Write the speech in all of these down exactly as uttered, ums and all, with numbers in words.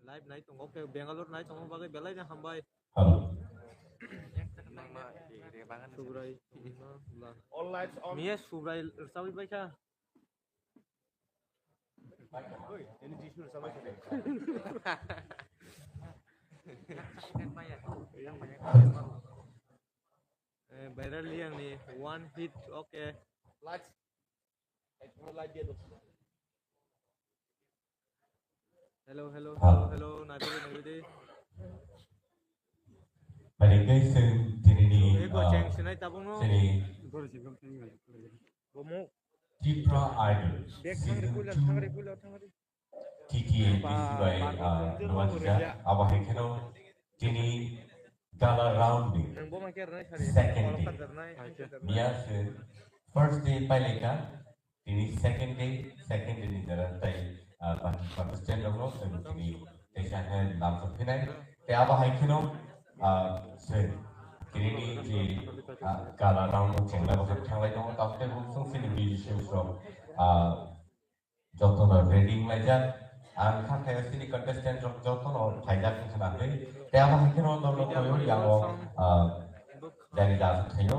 Live nai tongo, okay, Bangalore nai tongo, bagwi belai no hambai. Hello. Subrai, All lights on. Miya Subrai rwchapwi baikha. Eh, viral liang ni one hit, okay. Lights. Hello, hello, hello, hello, naidi, naidi. Balik guys, sini, sini, Ego ah, cheng sinai tabung no. Sini. Bomo. Tipra Idol Bek thangri season puila, two thangri puila, thangri. T T A D C bai, ah, nuwa sijak, abo hai kheno tini gala round ni second day. Miya se first day paileka, tini second day, second day ni jora tai, ah, participant rok no, tini teisa hai lam sok phinai. Te abo hai kheno, ah, se tini ni je, ah, gala round no chengna bo thanglai tongo, tamo tei bo song sini musicians rok, ah, jotono ready wnglaijak. Ang kha khayo sini contestant rok jotono phaijak wngkha na hwnwi. Tei abo hai kheno norokno koyo yango, ah, jani da aswk khayo,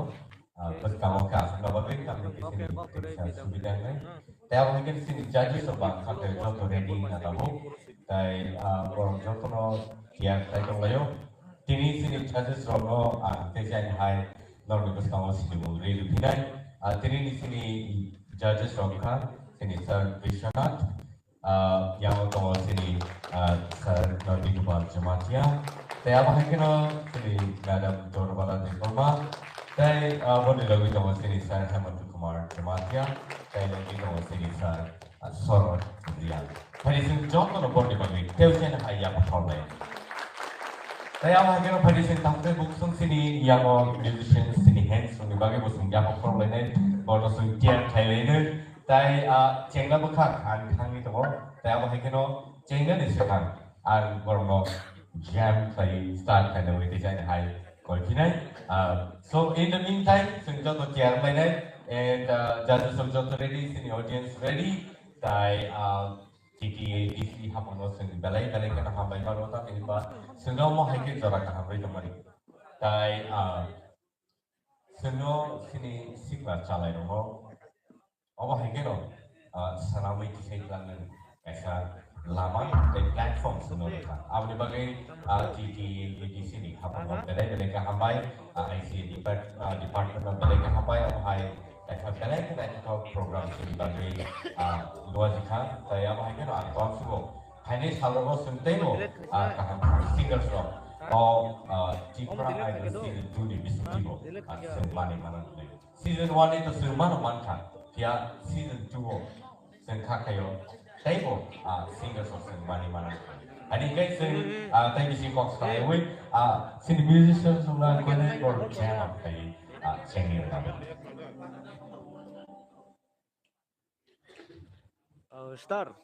ah, bwskango khe aswkna bagwi tamni khe sini kaisa subida wngnai. Tei abo hai kheno sini judges rok ang kha khayo joto ready wngna tabuk. Tei, ah, borok jotono tiyar khai tonglaio. Tini sini judges rokno ang tei jani hai norokni bwskango sini mung rwi rwphinai. Ah, tini ni sini judges rok kha sini Sir Vishwanath, ah, yango tongo sini, ah, Sir Nandi Kumar Jamatia. Tei abo hai kheno sini Madam Dorobala Debbarma. Tei, ah, boni logi tongo sini Sir Hemant Kumar Jamatia. Tei logi tongo sini Sir Ah, sorry, Riya. Phai di chwng jotono borni bagwi teusen hai yapha khorlai. Tei abo hai kheno phai di chwng tamtei buk chwng sini yango musician sini hands rokni bagwi bo chwng yapha khorlainai, bono chwng care khlailainai. Tei, ah, chengna bwkhak ang thangwi tongo. Tei abo hai kheno chengnani swkang ang borokno jam khlai start khlaina bagwi tei chani hai koi phinai. Ah, so in the meantime, chwng joto chair lainai and, ah, judges rok joto ready, sini audience ready. Tai, ah, T T A D C haphangno chwng belai belai kheno hambai mano, tamni hwnba chwngno omo hai khe jora kaham rwi tongmani. Tai, ah, chwngno sini sikla chalairokno Obo hai kheno, ah, swnamwi tisai twlangni kaisa lama tei platform se no rwkha. Aboni bagwi, ah, T T A D C ni haphangno belai belai khe hambai, ah, I C A depart-, ah, department no belai khe hambai, omo hai kaisa belai khe naithothok program sini bagwi, ah, luajikha. Tai abo hai kheno ang tongsugo phainai salogo chwng teibo, ah, kaham singers rok o, ah, Tipra Idol season two ni bisingtwibo, ah, chwng manwi mano hwnwi. Season one ni to chwng mano mankha, phiya season two o chwng kha khaio teibo, ah, singers rok chwng mani mana. Ani hwnkhe chwng, ah, tai bisi kok salaiwi, ah, chini musicians rok na kwenui bor jam khlaiwi, ah, chengni rwna. Uh, star.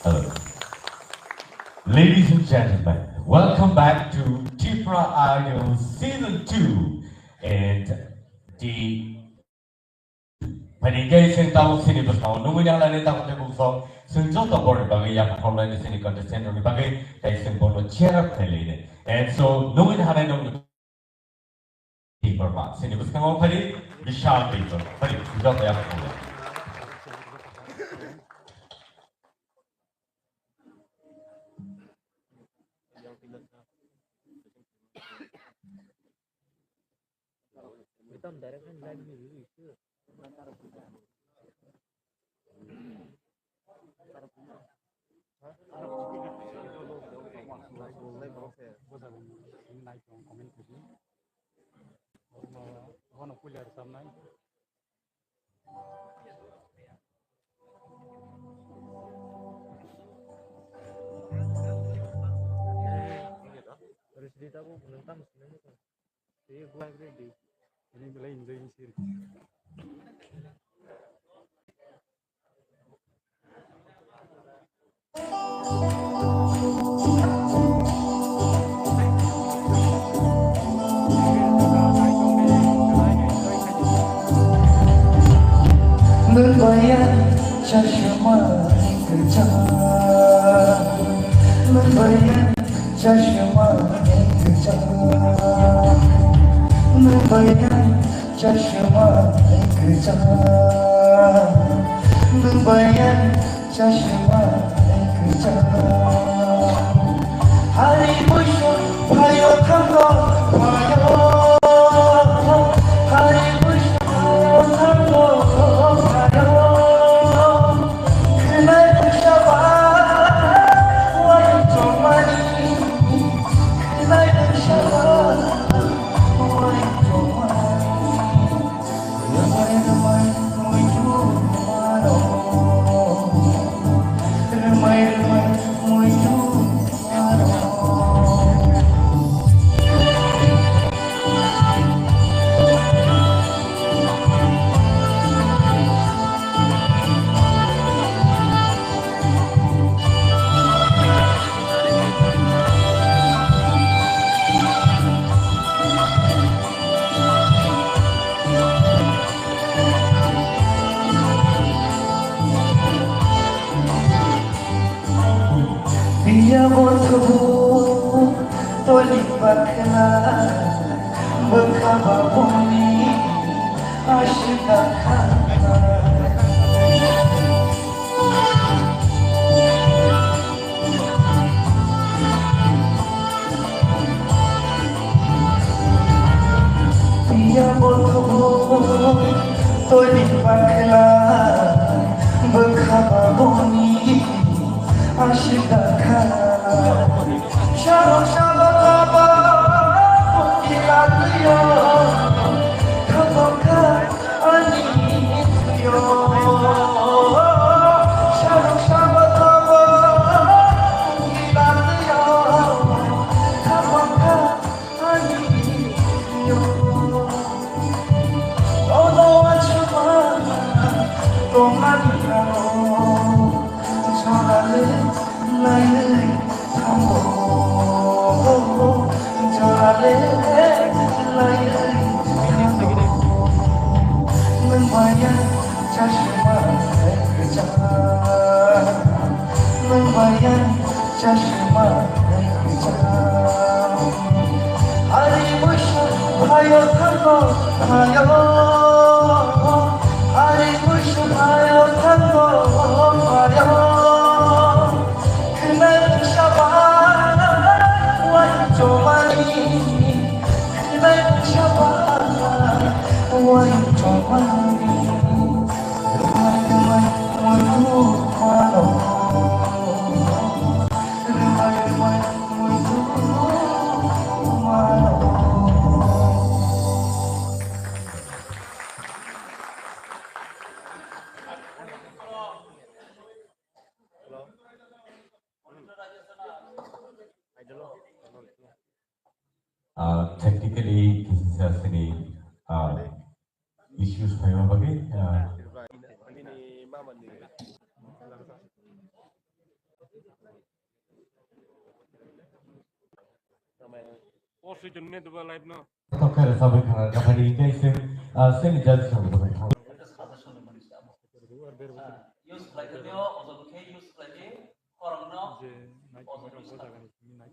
Hello. Ladies and gentlemen, welcome back to Tipra Idol Season two. And the Phaini khe chwng tabuk sini bwskango nungwi nanglani tabuk tei bukso chwng joto borni bagwi yapha khorlaini chini contestant rokni bagwi tei chwng bono cheer up khlai laini. And so nungwi hanai nokni Debbarma, chini bwskango phai di Bishal Debbarma, phai di, joto ya phai di. Rishdi tabuk nung tam sini muka. Tei gua gre di. Ini belai enjoy sih. Nung bai ang chashma ni kwchang, nung bai ang chashma ni kwchang, nung bai ang chashma ni kwchang, nung bai ang chashma ni kwchang. Hari busu phaio thango phaio, hari busu phaio thango phaio. Khwnai bwsa ba wai chongmani, khwnai bwsa ba wai chongmani. Biya bo thubu toli bakhla bwkha ba boni ashika kha. Piya bo thubu toli pakhla bwkha ba boni ashika kha. Sabo sabo kaba kila tuyo kaba kha. Ah, technically, kisa sini, ah, issues phaima bagwi, ah, Post hoito nini duba live no. Tokhe sabai khana gathari khe se, ah, seni judge song dubai khana. Use khlai di, ojo khe use khlai di, khorokno ojo use khlai di. Nai.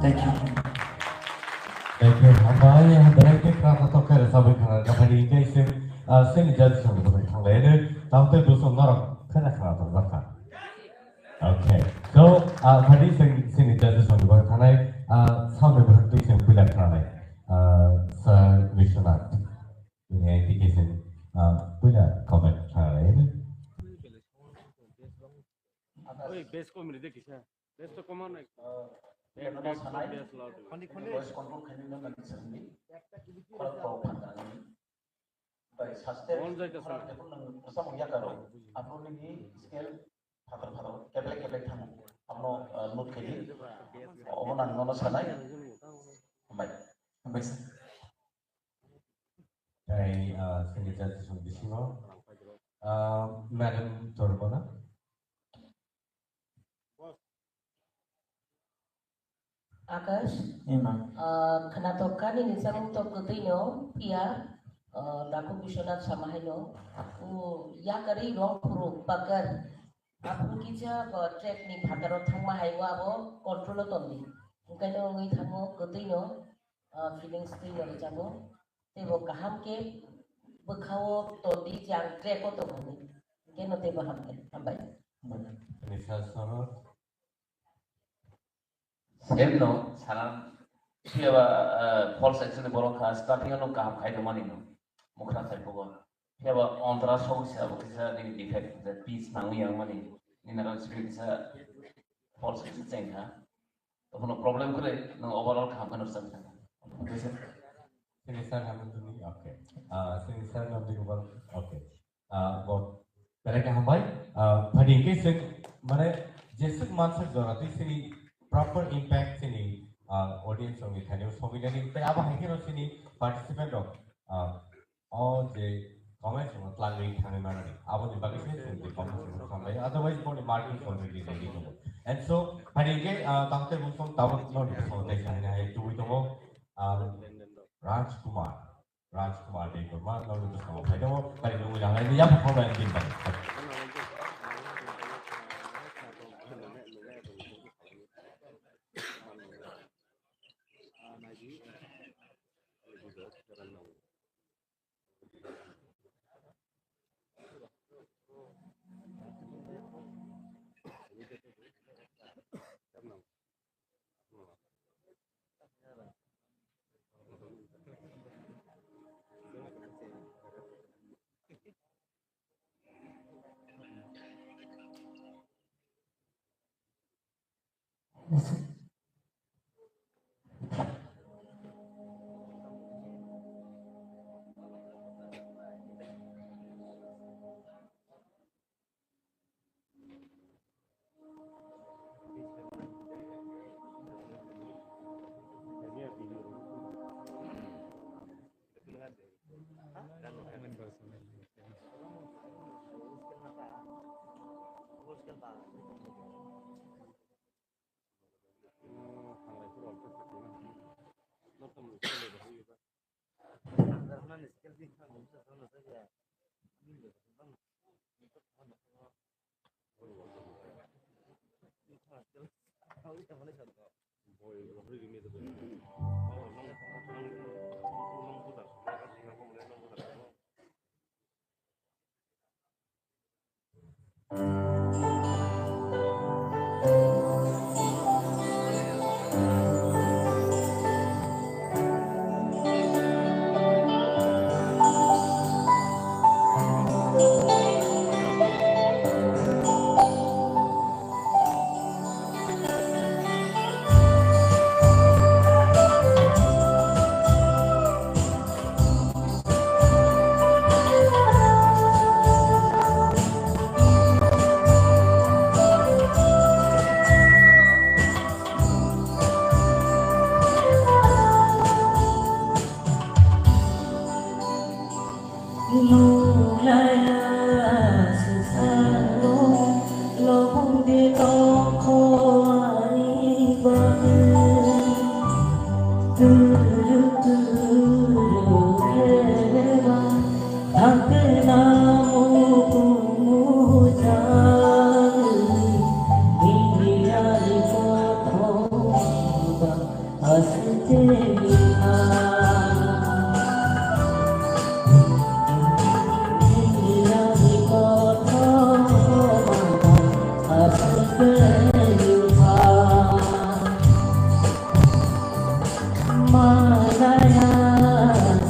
Thank you. Thank you. Hambai, hambai, khe khna thok khe rwchapwi khna, khna, khna, khna, khna, ah, sini judge song bo thang le ne, tao te bo song norok khna khna thok kha. Okay. So, ah, phadi sing, sini judge song bo thang nai, ah, sound bo thang twi sing puila khna nai. Ah, Sir Vishwanath. Ini I T K sing, ah, puila comment khna nai ne. Oi, bass kom ri de kisa. Bass to koma nai. Bass, bass, bass loud. Voice control khaina nang sangdi. Khorok kok phan nang. Bai, saste khorok tepon nang rwchapmung yakaro. Abo nini scale phatar phatar, keblek keblek thango. Abono, ah, note khaidi. Obo nang nono sanai. Hambai. Hambai sir. Tei, ah, sini judge song bisingo, ah, Madam Tormona. Akash, ah, khwnatok kha nini chamung tok kwtwi no, phiya, ah, Daku Biswanath sama hai no, o yakarwi rong phuru bakar, aphuru kisa, ah, track ni phataro thangma hai o abo control o tongdi. Hwnkhe no wngwi thango kwtwi no, ah, feelings twi no rwchapmung. Teibo kaham khe bwkhao tongdi je ang track o tongo hinwi. Hwnkhe no teibo hamkhe. Hambai. Nisa Sorot. Same no, sana, phiya ba, ah, false accusation ni borok kha, starting ano kaham khai tongmani no. Mukhra khai pogo. Phiya ba ontra sok se abo kisa nini defect, the piece nangwi yang mani. Nini naran sibili kisa false accusation cheng kha. Tongphano problem kwrwi, nwng overall kaham kheno rwchapwi thangkha. Sini sir hamya tini, okay. Ah, sini sir namdi kubal, okay. Ah, bo, belai khe hambai. Ah, phadi hwnkhe swk, mane, jeswk mansak jora twi sini proper impact sini, ah, audience rokni thani o sogwi nani, tei abo hai kheno sini participant rok, ah, o je comments rok twlangwi thangwi manani, aboni bagwi se chwng je comments rok khamlai, otherwise boni marking already ready tongo. And so, phadi hwnkhe, ah, tamo tei bumsong tabuk no bwskango tei sanina hai tubui tongo, ah, Raj Kumar, Raj Kumar Debbarma, no bwskango phai tongo, phadi nungwi nang lai, yapha khoroknwi ang din bai. Nulaya sesalo lobong de tongkho ani bagwi. Turu turu kheba thangkhe namo kumu jagwi. Bini ari kothoma ba Aswk tei ha. Duniani kothoma aswk tei ha. Manaya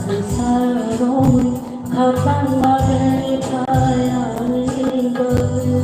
se saroi khatang bagwi thayani bagwi.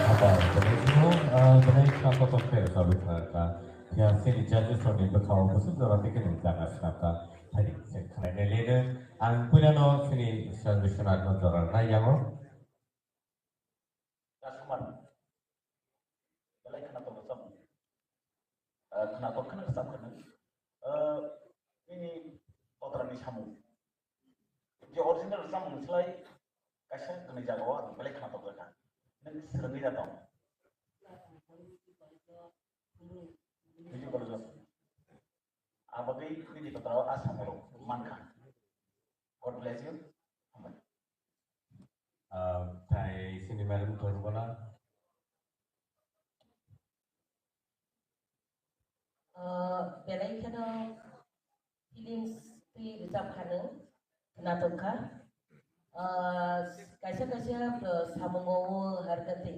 Habai, belai kheno, ah, belai kheno kotor khe rwchapwi khna rwkha. Phiya chini judges rokni bwkhao bwswk jora tei kheno jaga swnamkha. Thani chwng khwlainai leno ang puilano chini Sir Biswanathno jora rwnai yango. Customer. Belai khwnatok rwchapmung. Ah, khwnatok kheno rwchapkha nwng. Ah, nini kotorani samung. Je original rwchapmung slai kaisa kwnwi jagao ang belai khwnatok rwkha. Nwng swrwngwi da tong? Degree college o. Abagwi nini kotorao a samung rok mankha. God bless you. Hambai. Ah, tai sini madam Torbala. Ah, belai kheno feelings twi rwchap kha nwng, khwnatok kha. Ah, kaisa kaisa, ah, samungo o harkha twi.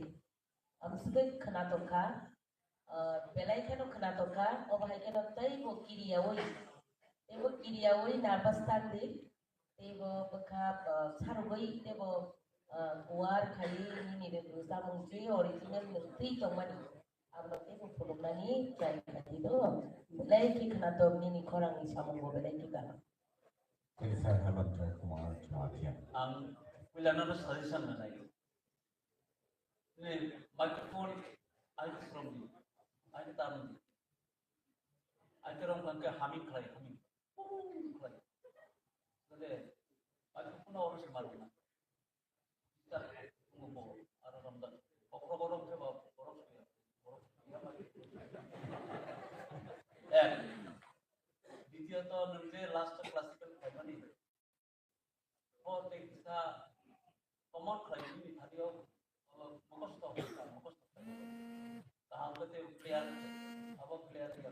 Amsugwi khwnatok kha. Ah, belai kheno khwnatok kha, obo hai kheno teibo kiriyaui, teibo kiriyaui nervous tang di, teibo bwkha, ah, sarugwi teibo, ah, kuar khaiwi nini rwchapmung twi original nwng twi tongmani. Tei bo phunuknani try khlai di do. Belai khe khwnatok nini khorangni samungo belai khe kaham. Tei sir Hemant Kumar Jamatia. Ang puilano suggestion rwnai. Ni microphone ai srong di. Ai tam di. Ai terong kangke humming khlai, humming. Humming khlai. Tole microphone oro se marna. Ek. Ditiyoto, nwng je last classical khlaimani, o tei kisa common khlaimani thani o, o, mokhosto, mokhosto khlai. Kaham khe tei clear, abo clear ya.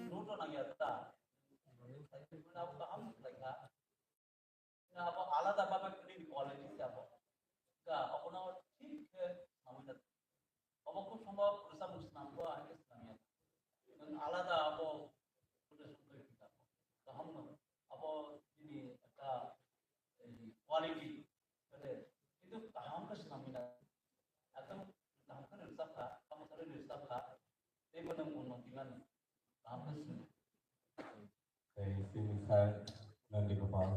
Note o nangya ta. Abo kaham khlai kha. Abo alada bhabe nini quality se abo. Ga, abono thik khe swnamwi na. Abo khub sombhob rwchapmung swnamgo, ang khe swnamya. Nwng alada abo profession twi kha. Kaham no. Abo nini ekta, ei, quality. Bole, kintu kaham khe swnamwi na. Ekdom kaham khe rwchap kha, kaham khe rwchap kha. Teibo nwng unnoti mano. Kaham khe swnam. Tei chini sir Nandi Gopal.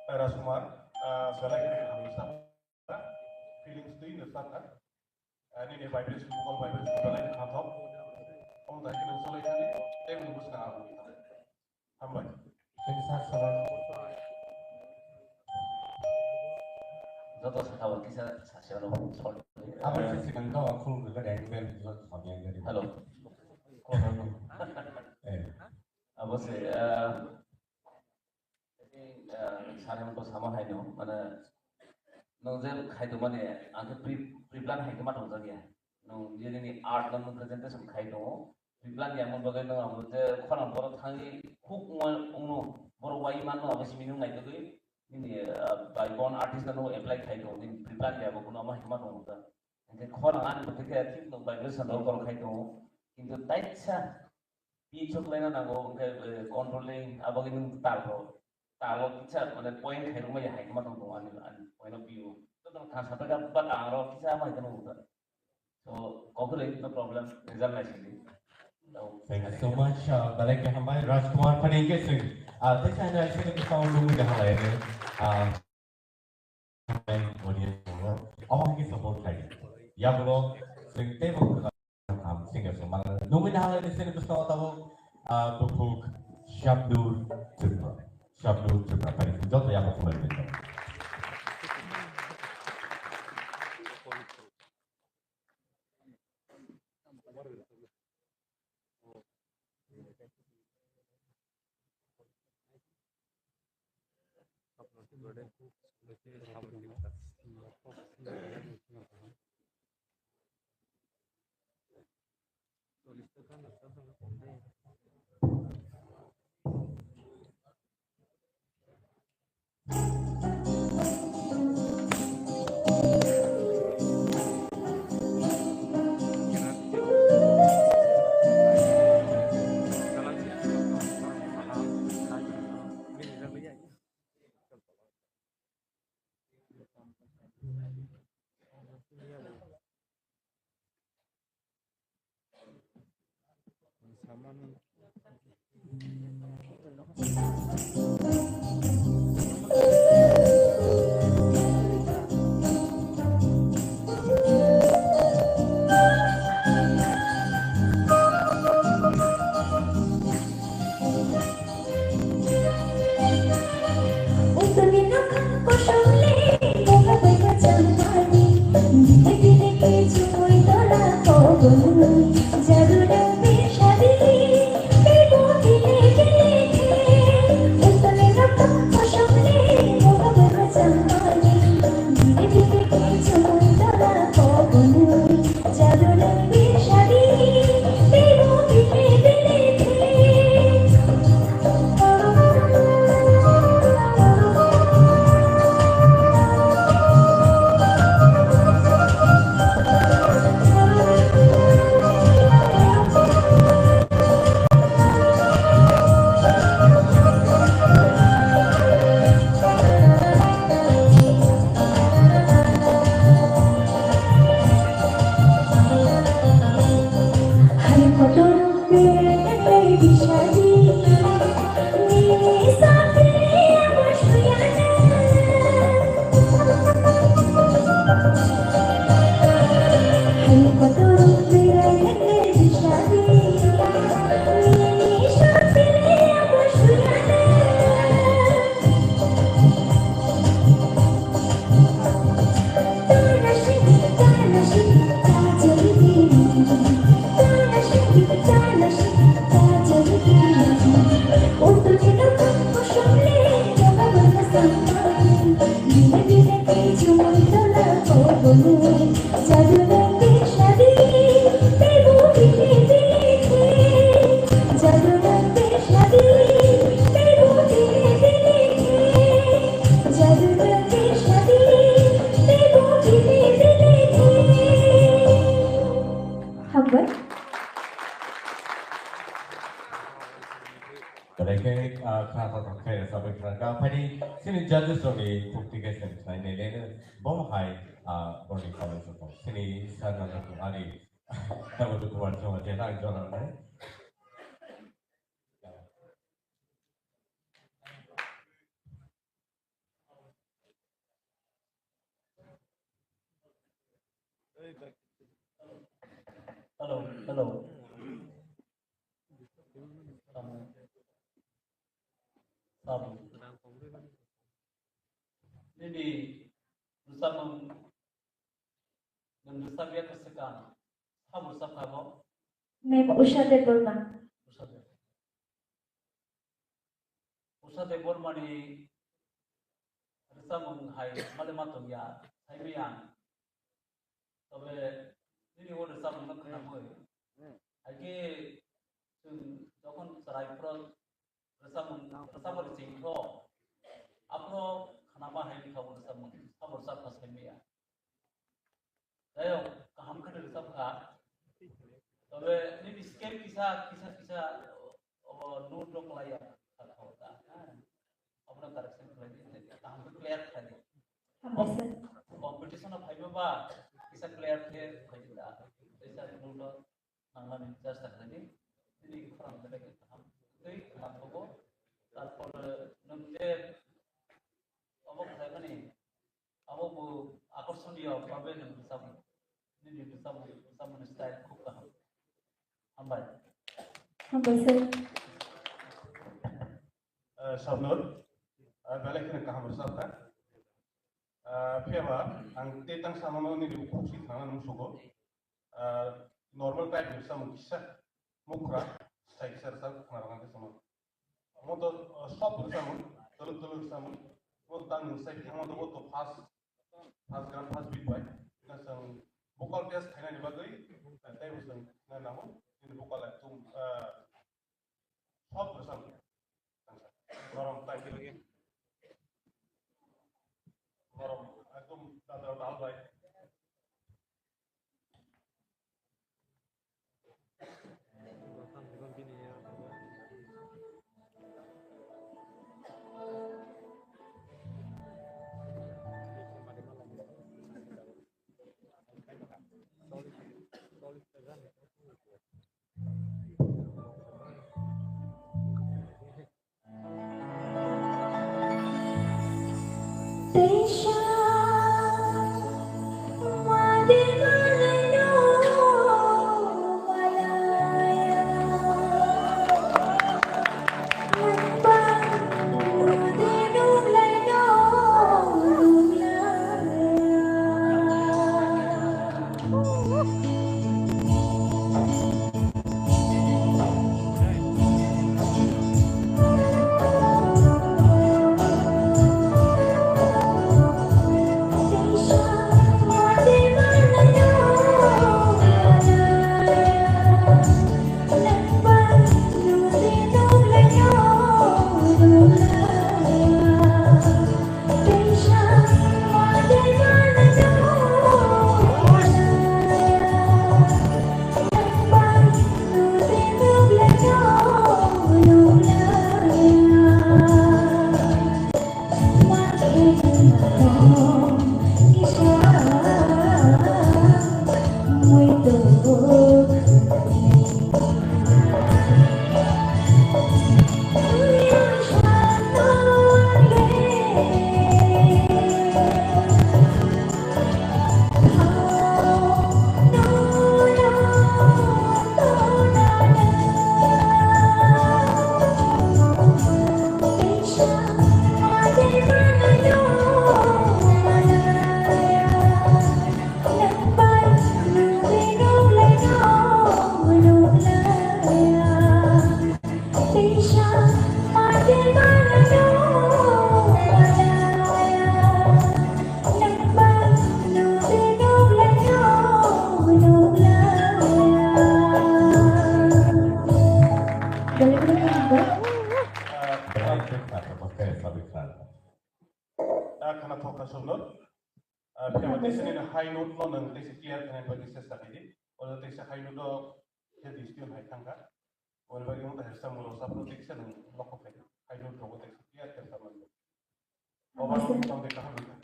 Rajkumar, ah, belai khe hamya sa. Feelings twi no sa kha. Ah, nini vibration, vocal vibration belai khe hamjak. Omo dai khe nung salai thani, tei nung bwskang abo. Hambai. Thank you, sir. Joto sakao kisa sasiyano sol. Abo se sikang to khulum rwkha de, ang bel joto samyang gari. Hello. Eh. Abo se, ah, ini, ah, sare mo sama hai no, mana nung je khai to mane, ang ke pre, pre plan hai ke ma tong jagya. Nung je ni art no presentation khai to, Biblan yangma bagwi no amo je khorang borok thangwi huk wng wngno borok wai manno abo simi nung naitugwi nini, ah, bai bon artist no apply khai tongo, nini Biblan ya bo kuno ama hima tongo ta. Hingke khorang ani bo khe thik no vibration rok borok khai tongo. Kintu taisa pi chok laina nango hingke, eh, controlling abo khe nung tal rok. Talo kisa mane point khairokma ya hai ma tong tong ani, ani point of view. To tong thang sa ta ba tang ro kisa ma tong ta. So, kokre no problem, result nai sidi. Thank you so much, uh, belai khe hambai, Rajkumar Phanike sing. Uh, tei sa nai sini kisa nungwi da halai ne. Uh, audience mo, oh, kisa support khai. Ya bro, sing tei bo Ham, singer se mal. Nungwi na halai ni sini bwskango tabuk, ah, buphuk Shabnur Tripura. Shabnur Tripura, pani joto yama khulai ni. Hambai. Belai khe, ah, khna kotor khe sabai khna ka phani sini judges rokni thukti khe sini khnai nai le bo hai, ah, borni khabai sokho sini sir Nandan Kumar ni tamo tu Kumar Chongma je nang jora nai. Hello, hello. Sabu. Sabu. Nini rwchapmung nwng rwchapya kwswkang. Sabu rwchapkha bo? Ma'am Usha Debbarma. Usha Debbarma. Usha Debbarmani rwchapmung hai male ma tongya, saimaya ang. Tobe nini o rwchapmungno khwnamwi, hai khe chwng jokhon chwrai phro rwchapmung, rwchapmani chengkho, aphro khwnama hai wngkha o rwchapmung, sabo rwchapkha saimaya. Jai hok, kaham khe rwchapkha. Tobe nini scale kisa, kisa, kisa, o, o, note rok lai ya, kha, kha, kha, ha. Abono correction khlai di, kaham khe clear khlai di. Hambai sir. Competition o phaiba ba, kisa clear khe phai di da. Teisa note o nangnani chesta khlai di. Nini khorang khe kaham. Tei khorang khe bo. Tarpor nwng je obo khlaimani Abo bo akorsoniyo bhabe nwng rwchapmung. Nini rwchapmung, rwchapmungni style khub kaham. Hambai. Hambai sir. Eh, Shabnur, eh, belai kheno kaham rwchapkha. Eh, phiyaba ang tei tang samano nini bukhuk si thangna nung sugo. Ah, normal type ni rwchapmung kisa, mukhra, sai kisa rwchap khna rwkha khe sono. Omo to, ah, soft rwchapmung, twlwk twlwk rwchapmung. Omo tang nwng sai khe omo to, omo to first, first gun, first beat bai. Bina chwng vocal test khainani bagwi, ah, tei bo chwng khna nango. Nini vocal ekdom, ah, Sob rwchapmung. Norom tai khe lagi. Norom ekdom dadra dal bai. Ah, phiya ba teisa nini high note no nwng teisa clear khaina bagwi chesta khaidi. Oro teisa high note o khe distance hai thangkha. Oro bagwi wngkha hersa molo sapro teisa nwng loko khaidi. High note rogo teisa clear khe samani. Overall tongwi kaham wngkha.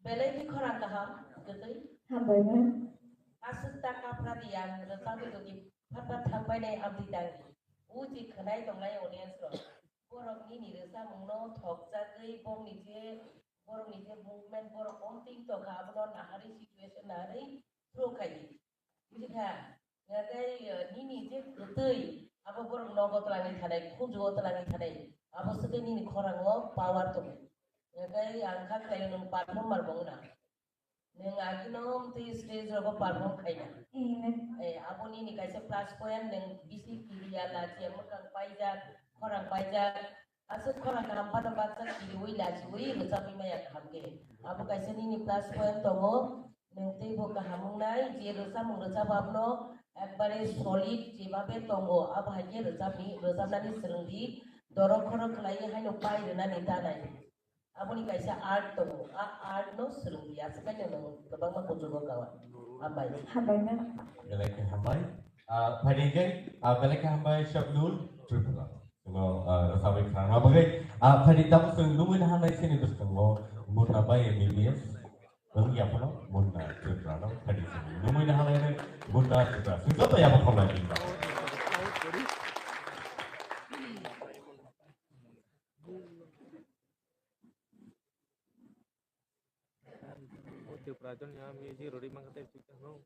Belai ni khorang kaham, kwtwi. Hambai, ma'am. Aswk ta kapra di ang rwchapwi tongdi, phatha thangbai nai amtwi tangdi. Uji khwnai tongnai audience rok. Borok nini rwchapmung no thokjagwi bongni je, borok ni je movement, borok omtwing tongkha, abono naharwi situation naharwi throw khai di. Buji kha, hwnkhe, eh, nini je kwtwi, abo borok nogo twlangwi thanai, khunjugo twlangwi thanai, abo swkhe nini khorango power tongo. Hwnkhe ang kha khlaio nwng performer bo wngna. Nwng agino twi stage rogo perform khaina. Eh, abo nini kaisa plus point, nwng bisi kiriya lachiya mwkhang paijak, khorang paijak, Aswk khorang kaham phano baksa kiriwi lachiwi rwchapwi maya kaham khe. Abo kaisa nini plus point tongo. Nwng teibo kaham wngnai, je rwchapmung rwchap abono ekbare solid jebabe tongo. Abo hai khe rwchapni, rwchapnani swrwngdi, dorok khorok khlaiwi haino pai rwnani tanai. Aboni kaisa art tongo. A art no swrwngdi. Aswk haino nwng kwbangma kuchugo kawa. Hambai. Hambai, ma'am. Belai khe hambai. Ah, phaidi hwnkhe, ah, belai khe hambai Shabnul Tripura. Chwngno, ah, rwchapwi khnarwna bagwi, ah, phaidi tabuk chwng nugwi naharnai chini bwskango Munna bai M B B S. Wng ya phano Munna Tripura no phaidi chwng nugwi naharnai Munna Tripura. Chwng joto yabo khornai di. O Tripura jon ya mi ji rori mang kate chuk no.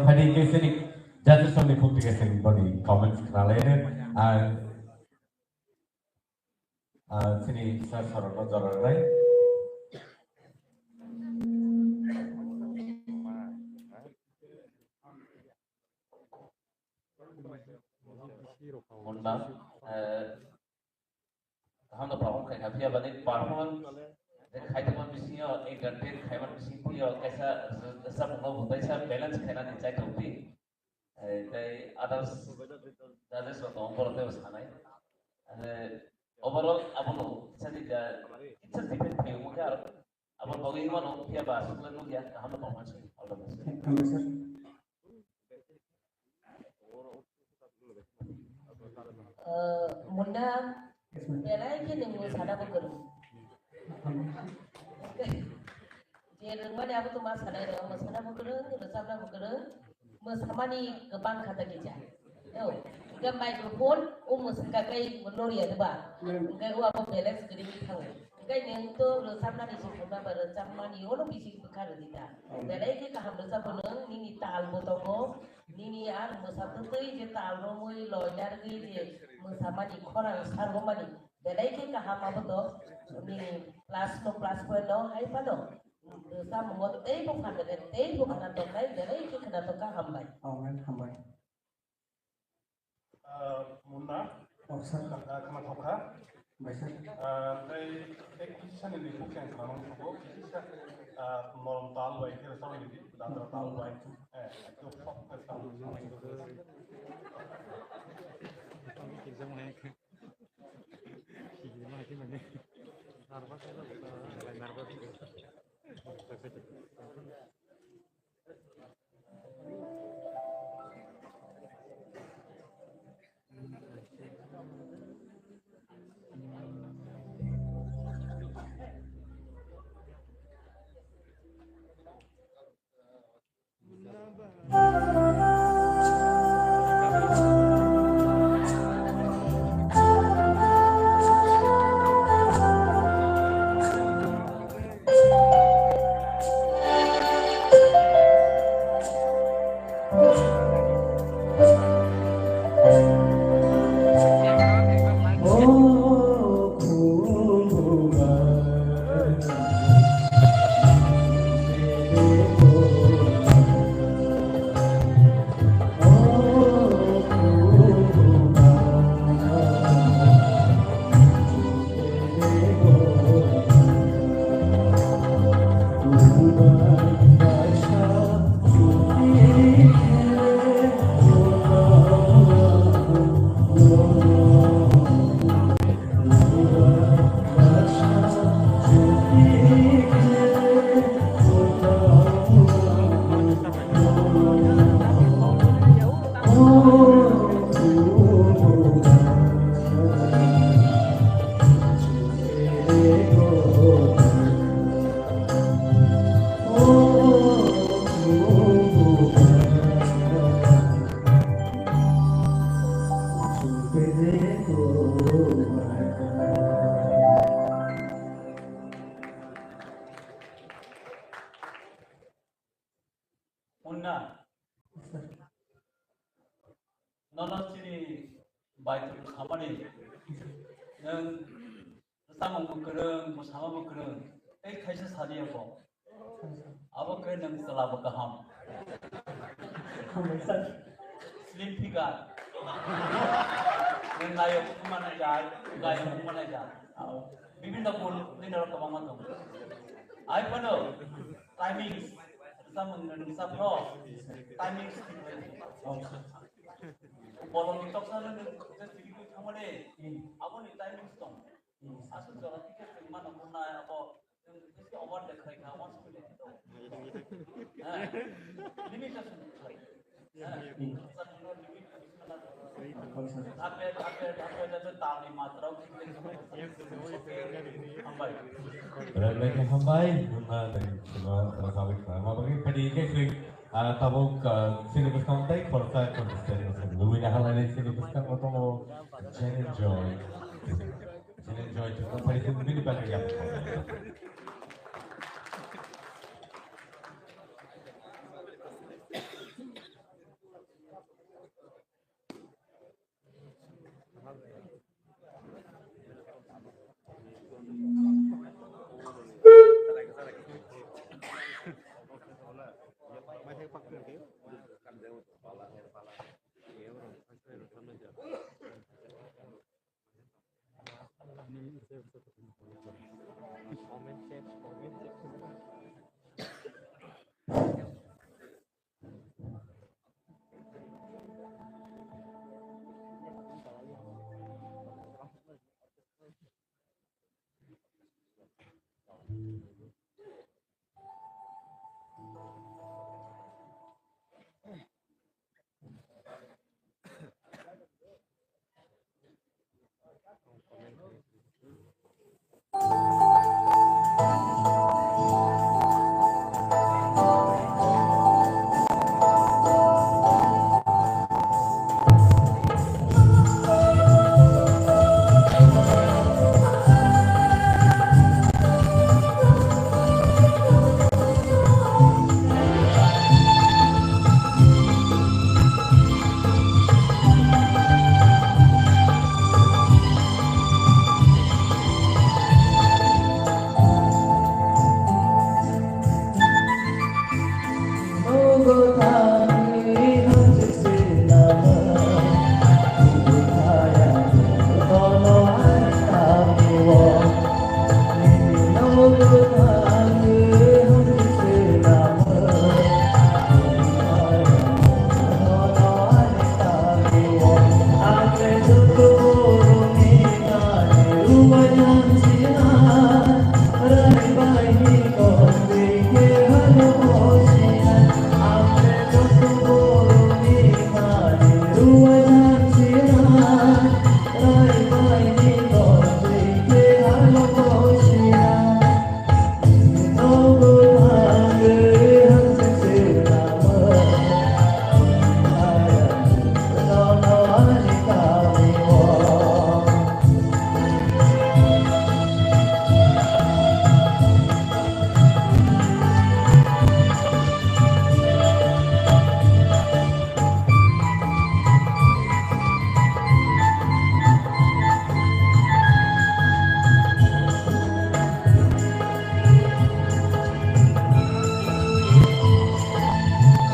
Hari ke sini judges songni phukti ke sini boni comments khnalaino. Ang, ah, sini sir sorokno jora rwnai. Munna, eh, kaham no perform khai kha, phiya bani performance je khai tongma bisingo entertain khaiman bising phiya kaisa rwchapmung no bo kaisa balance khainani chai tong phi. Eh, tei others judges rok tongo, borok teibo sanai. Eh, overall abono sadi ja kisa different phai omo khe aro Abo bagwi mano, phiya ba aswk le nukya, kaham no tongma se. All the best. Hambai sir. Eh, Munna, Yes, ma'am. Belai khe nwng mwsana bo kwrwng. Je rwngmani abo to ma sanai rw, mwsana bo kwrwng, rwchapna bo kwrwng, mwsamani kwbang kha ta kisa. Yo, hwnkhe microphone o mwswkha khe loriya de ba? Hmm. Hwnkhe o abo balance kwrwi wngwi thango. Hwnkhe nwng to rwchapnani se phunukma ba rwchapmani ono bisi bwkha rwdi ta. Hmm. Belai khe kaham rwchapbo nwng, nini tal bo tongo, nini ar mwsatwtwi je tal romwi loinar wngwi je mwsamani khorang sarwmani belai khe kaham abo to nini plus no plus point no hai phano rwchapmungo teibo phan rwkhe teibo khna tongkhe belai khe khna tongkha hambai. Oh, ma'am, hambai. Ah, Munna. Oh, sir. Ah, khna thokha. Bai, sir. Ah, tei ek kisa ni ni bukhe ang khna nang thugo. Kisa, ah, morom tal bai khe rwchapnai di, dadra tal bai. Eh, ekdom soft khe tal. Munna. Nono chini bai tong khamani. Nwng samung bo kwrwng, mwsama bo kwrwng. Tei khaisa sadi abo. Abo khe nwng chwla bo kaham. Slim figure. Nwng nayok wngma naijak, gayok wngma naijak. Bibhinno gun leader kwbangma tongo. Ai phano timings, rwchapmung rwchapno timings thik khlai di. Bolongni toksa le nwng je siri khe thangmani, aboni timings tong. Aswk jora thik khe chwng mano hwnna abo nwng bisi over de khlai kha, once minute to. Ha. Limitation khlai. Hambai. Belai khe hambai, nwng nwng sima rwchapwi khna ma bagwi. Phani khe chwng, ah, tabuk, ah, chini bwskang tei khoroksa contestant no chwng lubui na halai nai. Chini bwskango tongo Jane Joy. Jane Joy chwng phai chwng bini bagwi yapha.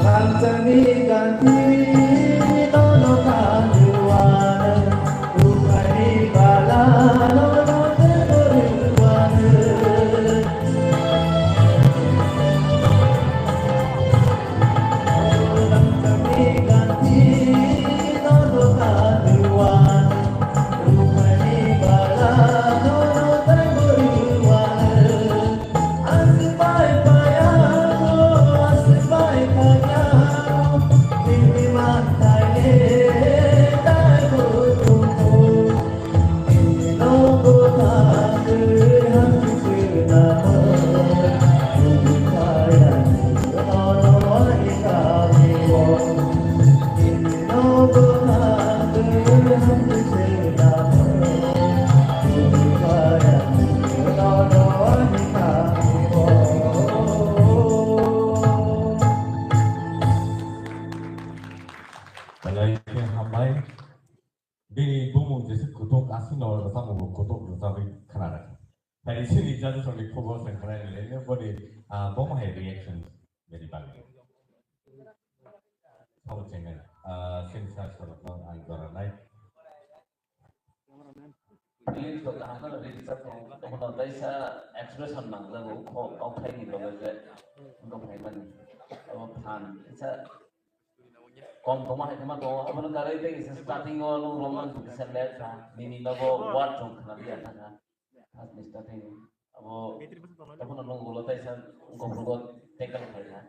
Ranchani ganti nono kanduan, rupani bala nono teruan. Belai khe hambai. Bini bumung jesa kutuk, aswkno rwchapmung bo kutuk rwchapwi khwnarwkha. Phai chini judges rok ni khobor se khwnai rwlaino boni, ah, bomo hai reaction bini bagwi. Sabo chengnai, ah, chini sir sorokno ang jora nai. Feelings rok kaham kheno rwchapmung, tongmano kaisa expression nangjago, kho, kok phaini loge je, wngkha phaimani. Abo phan, kaisa Kom tongma hai khema tongo, abono karwi tei kisa starting o nung romna kisa let kha, nini nogo word rok khna dia thangkha. First ni starting abo abono nung ulo taisa gobrogo tackle khai kha.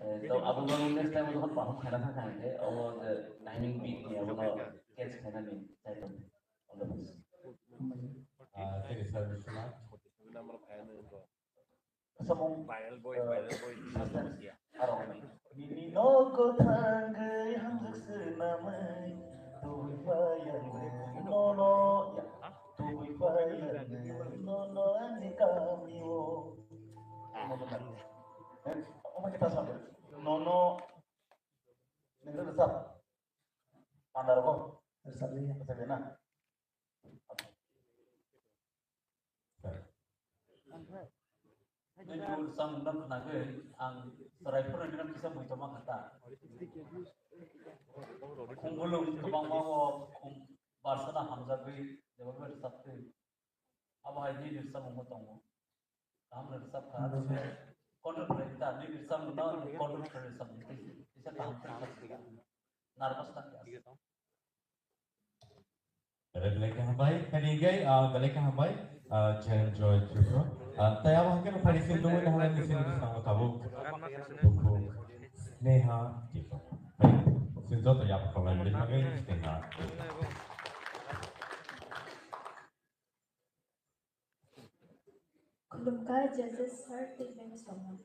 Eh, to abono next time o jokhon perform khaina thangkha hwnkhe abo je timing beat ni abono catch khainani chai tong. All the best. Ah, thank you, sir. Samung, viral boy, eh, viral boy, master, aro ni, nini nogo thangwi hamjak swnamwi, tubui phai ang nono, ya, tubui phai ang nono ani kamio. Eh, omo kita sampai. Nono, nini rwchap. Pandar ko. Sir, na? Nini samung no khnagwi ang chwrai phwrwngni no kisa muitu ma kha ta. Khumulwng kwbangma o khum barsana hamjagwi development rwchaptwi. Abo hai nini rwchapmung bo tongo. Kaham rwchap kha. Control khlai ta, nini rwchapmung no control khlai rwchap di. Kisa kaham khe rwchap di. Nervous ta khe. Belai belai kaham bai, kani gai, ah, belai kaham bai, ah, Jen Joy Tripura. Ah, tai abo hake no phari sil dongwi na halai ni sini bisang tabuk. Bukhuk Sneha Tripura. Bai, sini joto yap kolai ni bagai Sneha. Khulumkha judges sir tei ma'am songno.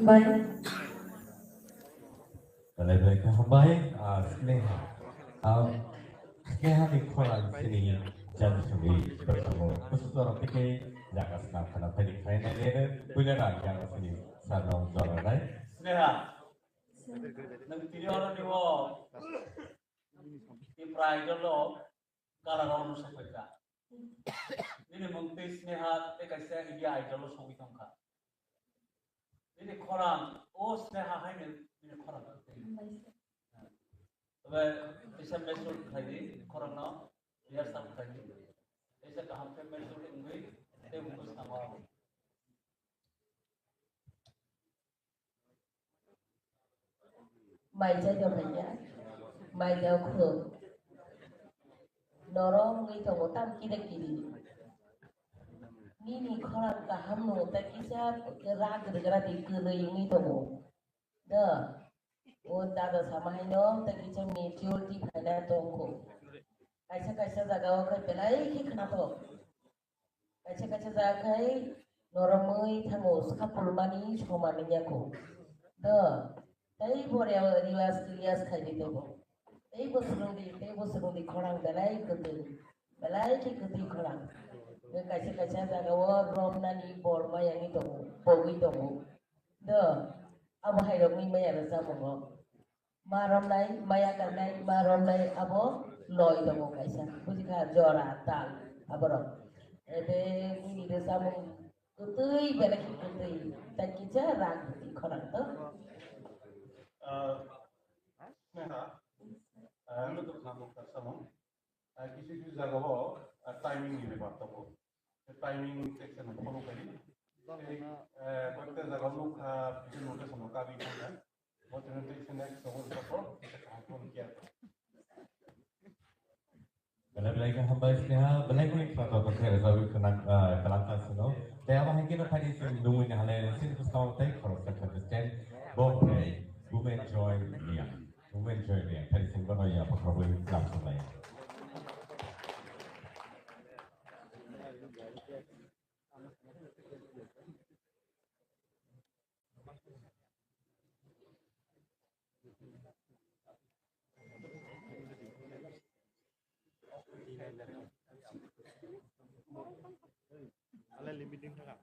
Hambai. Belai belai khe hambai, ah, Sneha. Ah, Sneha ni khorang sini jani songwi bertamo. Khusu jorok tei khe jaga sna khana phai ni khlai nai nene puila rang jaga sini sarno jora nai. Sneha. Nwng tini oro ni o Tipra Idol o color o no sokphaikha. Nini mung tei Sneha tei kaisa India Idol o sogwi tongkha. Nini khorang o Sneha haino nini khorang. Tobe kaisa message khlai di khorang no, rehearsal khlai di. Kaisa kaham khe message wngwi tei mung tei Sneha. Mai jai do phaiya, mai jai khuk. Norok wngwi tongo tam kiri kiri. Nini khorang kaham no tei kisa rak rwgra di kwrwi wngwi tongo. Da, o dada sama haino tei kisa maturity phaina tongkho. Kaisa kaisa jaga o khe belai khe khnathok. Kaisa kaisa jaga khai noromwi thango, sapulmani soman wngya kho. Do, tei bo re-, rewaj tiyaj khai di tebo. Tei bo swrwng di, tei bo swrwng di khorang belai kwtwi, belai khe kwtwi khorang. Tei kaisa kaisa jaga o romnani bor maya wngwi tongo, pogwi tongo. Do, abo hai rokni maya rwchapmungo. Ma romnai, maya kanai, ma romnai abo loi tongo kaisa. Bujikha jora tal aborok. Ede nini rwchapmung kwtwi belai khe kwtwi. Tai kisa rang kwtwi khorang to. Ah, Sneha, ah, ano to khna bukha samung. Ah, kisu kisu jaga o, ah, timing ni bepar tongo. Timing section no follow kari. Eh, koyekta jaga o nukha, video notice no kabi thangkha. Bo tini tei se next no follow kha, kaham khe. Belai belai khe hambai Sneha, belai belai khe to to khe jawi khnang, ah, kalam ta sino. Tei abo hai khe no phai di sini nungwi ni halai sini bwskang tei khoroksa khe stand. Bo khe Women Joy Liang. Women Joy Liang, phari sing bono ya pakhorwi lam sunai. Ale limiting thaka.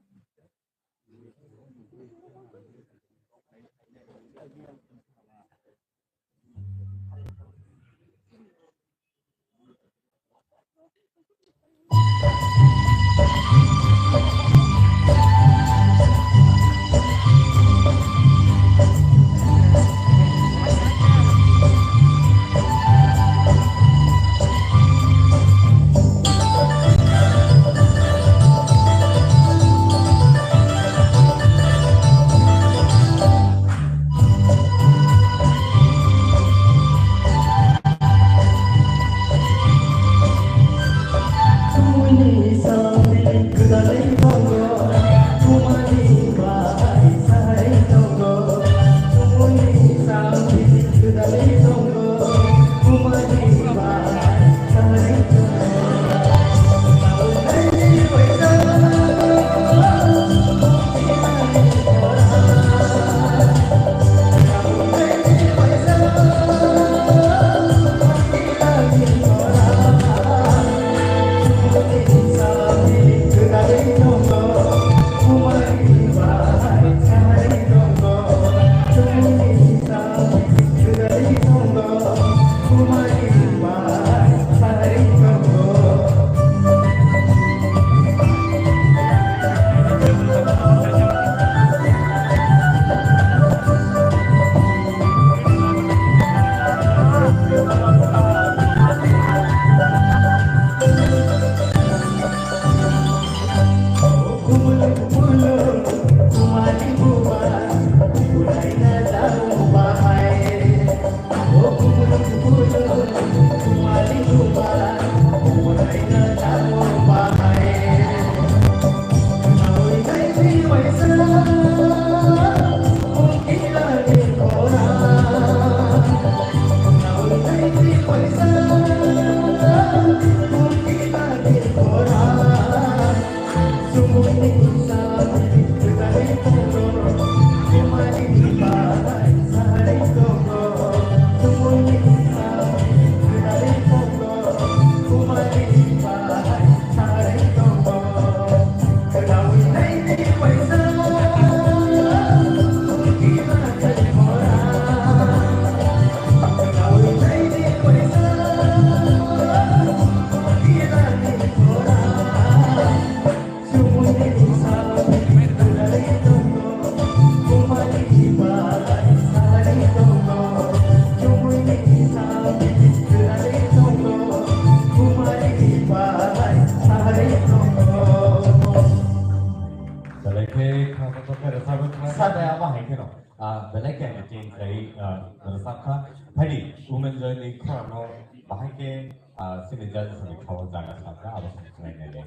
Meeting khai, ah, rwchapkha. Phaidi, Women Joy ni khorang no bahai khe, ah, chini judges ni kha o jaga sakha, abo se khlai nai le.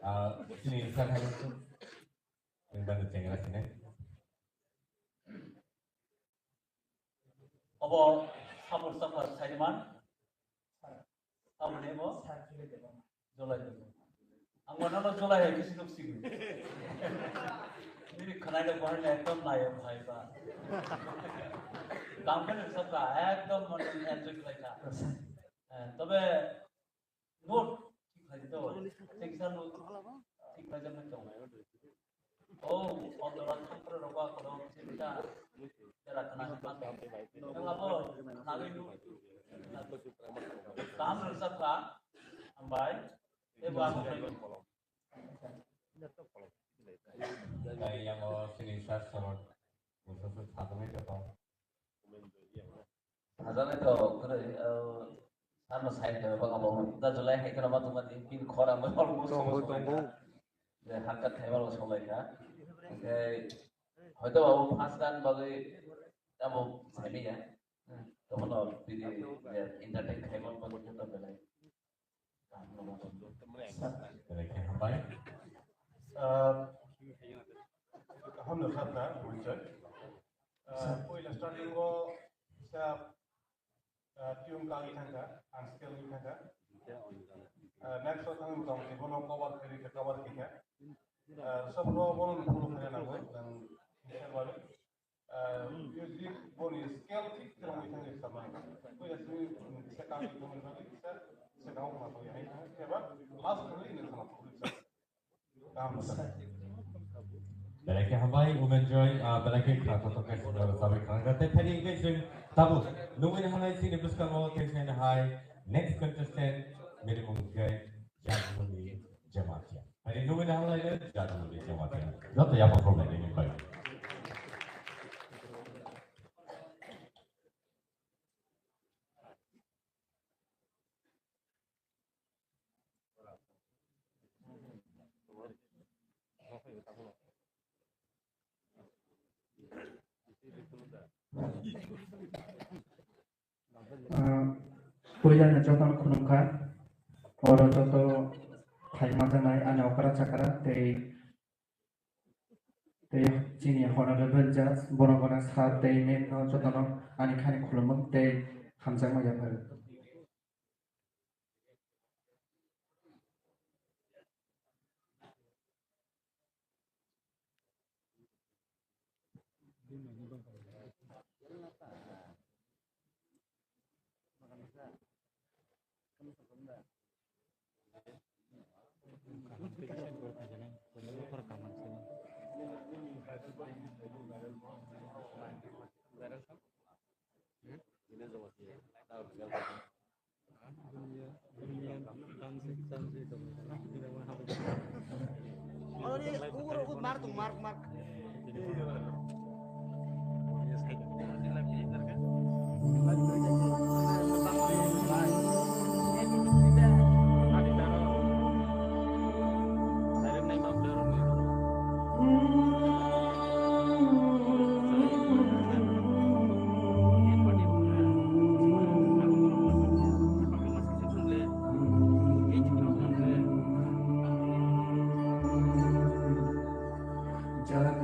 Ah, chini sakha ni, ni bani chengra sini. Obo Sabur Sapa Saiman. Aboni bo July. Ang wanano July hai kisi nuk sigi. Nini khanai da bahai na ekdom nayo bhai ba. Kam khe nuk sabka ekdom mane enjoy khlai kha. Eh, tobe note thik khlai to. Thik sa note thik khlai jang to. Oh, auto rok thangphuru rok ba kono sita jara kana hima. Nang abo nagwi nu. Kaham rwchapkha, hambai. Tei bo abo khlai. Tei yang o sini sir sorot. Busa se satung itu to. Sajani to kwrwi, uh, ano sai khe bang abo da July hai kheno ma tuma di pin khora mo almost Tongo, tongo. Je hakka thaiba lo solai kha. Oke. Hoito abo first dan bagwi abo sai ya. Tomo no bidi entertain khaiba bagwi to belai. Belai khe hambai. Ah, hamno sakha, Moinjoi. Ah, poila starting o sa, ah, tune kagwi thangkha, unskilled wngwi thangkha. Ah, next o thangwi tong, bono cover khairwi khe cover khaikha. Ah, sabno bono follow khaina nango, nang sincere bagwi. Ah, music boni scale thik kwrwngwi thangwi sama. Koi asli sekang itu mani bagi bisa sekang ma to ya. Eba last kali ini sama. Kaham. Belai khe hambai, Women Joy, ah, belai khe khna kotor khe sundor sabai khna. Tei thani hingke chwng tabuk nungwi hanai chini bwskango tei thani hai next contestant minimum khe Jagmoni Jamatia. Hari nungwi na halai le, jadu ni jamatia. Joto ya pakhor lai ni pai. Ah, puila no jotono khulumkha, oro joto phaima janai ani okra chakra tei, tei chini honorable judge, borok gana sir tei ma'am no jotono ani khani khulumung tei hamjakma yapharu. Jalan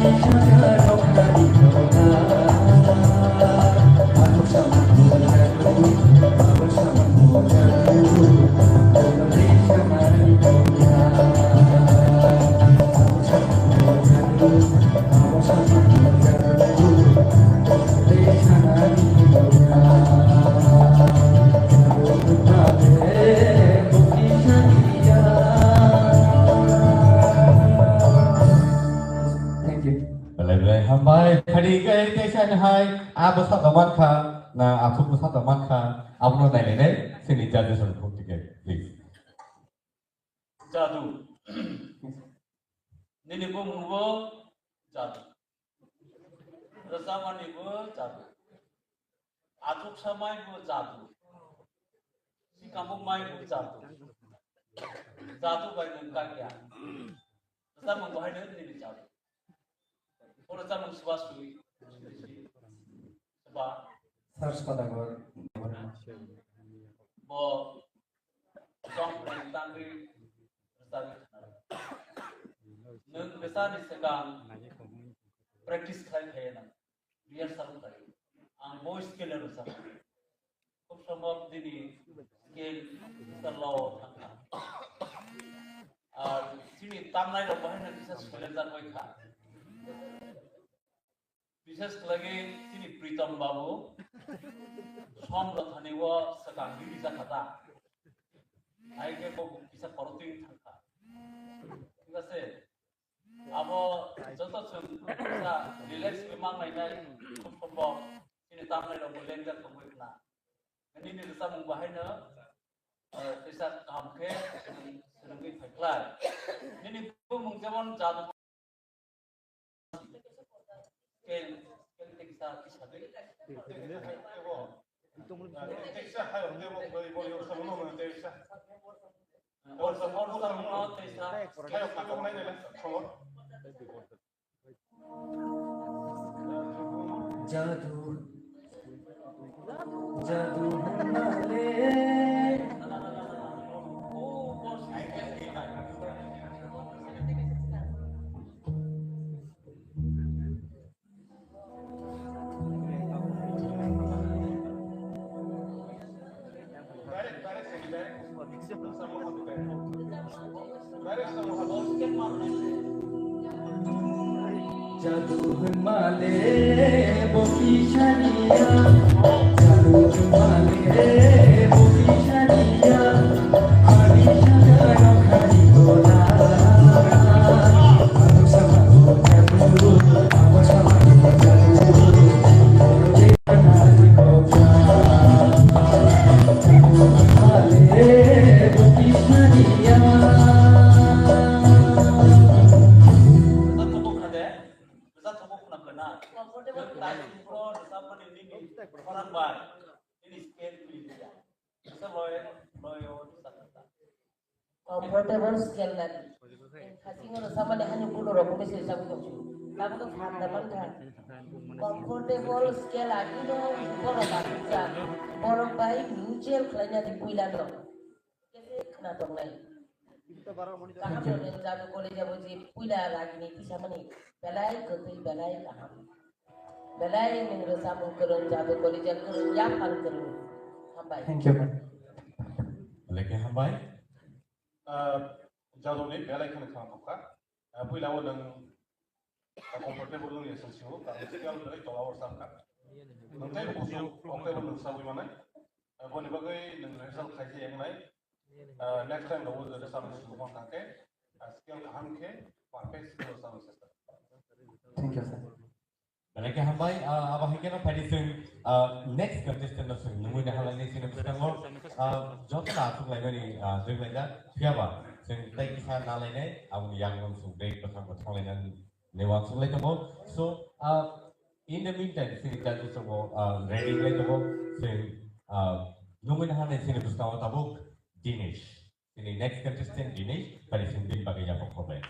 Thank you. Belai belai hambai. Phadi kai kaisa ni hai. Abo sa doman kha. Na athuk sa doman kha. Abono nai nai nai. Sini judges rok phuk tiket, please. Jadu. Nini bumung bo jadu. Rwchapmani bo jadu. Athuksa mai bo jadu. Sikamung mai bo jadu. Jadu bai nwng kakya. Rwchapmung bo haino nini jadu. Oro chamung suba sui. Suba. Sir Sodagor. Bo song tangri rwchapwi khna. Nwng rwchapni swkang practice khlai phaiya nang. Rehearsal khlai. Ang voice clear rwchapnai. Khub sombhob nini scale kisa low thangkha. Ar chini tamnai rok bahai no kisa soilanjak bai kha. Bishes khlai khe chini Pritom babu som rok thani o swkang riri jakha ta. Hai khe bo kisa korotwi thangkha. Thik ase? Abo joto chwng kisa relax khe mang lainai, khub sombhob chini tamnai rok bo lengder tongwi khna. Nini rwchapmung bahaino, eh, kisa kaham khe swrwngwi phaikhlai. Nini bumung jemon Jadu. Scale, scale tei kisa, kisa de. Jadu, jadu hwnmale. Jadu hwnmale bo kisaniya, jadu hwnmale bo kisaniya, ani jaga rok khani bola. Comfortable scale nani. Hasingo no samani hani kuno rok kumi se sabu tong. Tabuk no phanda mankha. Comfortable scale agino borok agisa. Borok bai mutual khlaina di puila no. Kese khna tongnai. Kaham no neng jadu kole jabo je puila ragini tisamani. Belai kwtwi belai kaham. Belai nwng rwchapmung kwrwng, jadu kolija kwrwng, yaphang kwrwng. Hambai. Thank you, ma'am. Belai khe hambai. Ah, jaduni belai kheno khwna thokha. Ah, puila o nwng, ah, comfortable nwng ya sosiyo, karon scale belai tola o rwchapkha. Nwng tei busu, oktaibo nwng sabwi manai. Ah, boni bagwi nwng result khaisa yangnai. Ah, next time rogo jodi rwchapmung sumung thangkhe, ah, scale kaham khe, perfect scale rwchapmung chesta. Thank you, sir. Belai khe hambai, ah, abo hai kheno phaidi chwng, ah, next contestant no chwng nungwi naha lainai chini bwskango, ah, joto no achuk laimani, ah, jwk laijak, phiyaba chwng tei kisa na lainai, aboni yakung chwng bek bwkhak bo thang lainani uansuk lai tongo. So, ah, in the meantime, chini judges rok bo, ah, ready wng lai tongo, chwng, ah, nungwi naha nai chini bwskango tabuk Dinesh. Chini next contestant Dinesh, phaidi chwng bini bagwi yapha khorbai.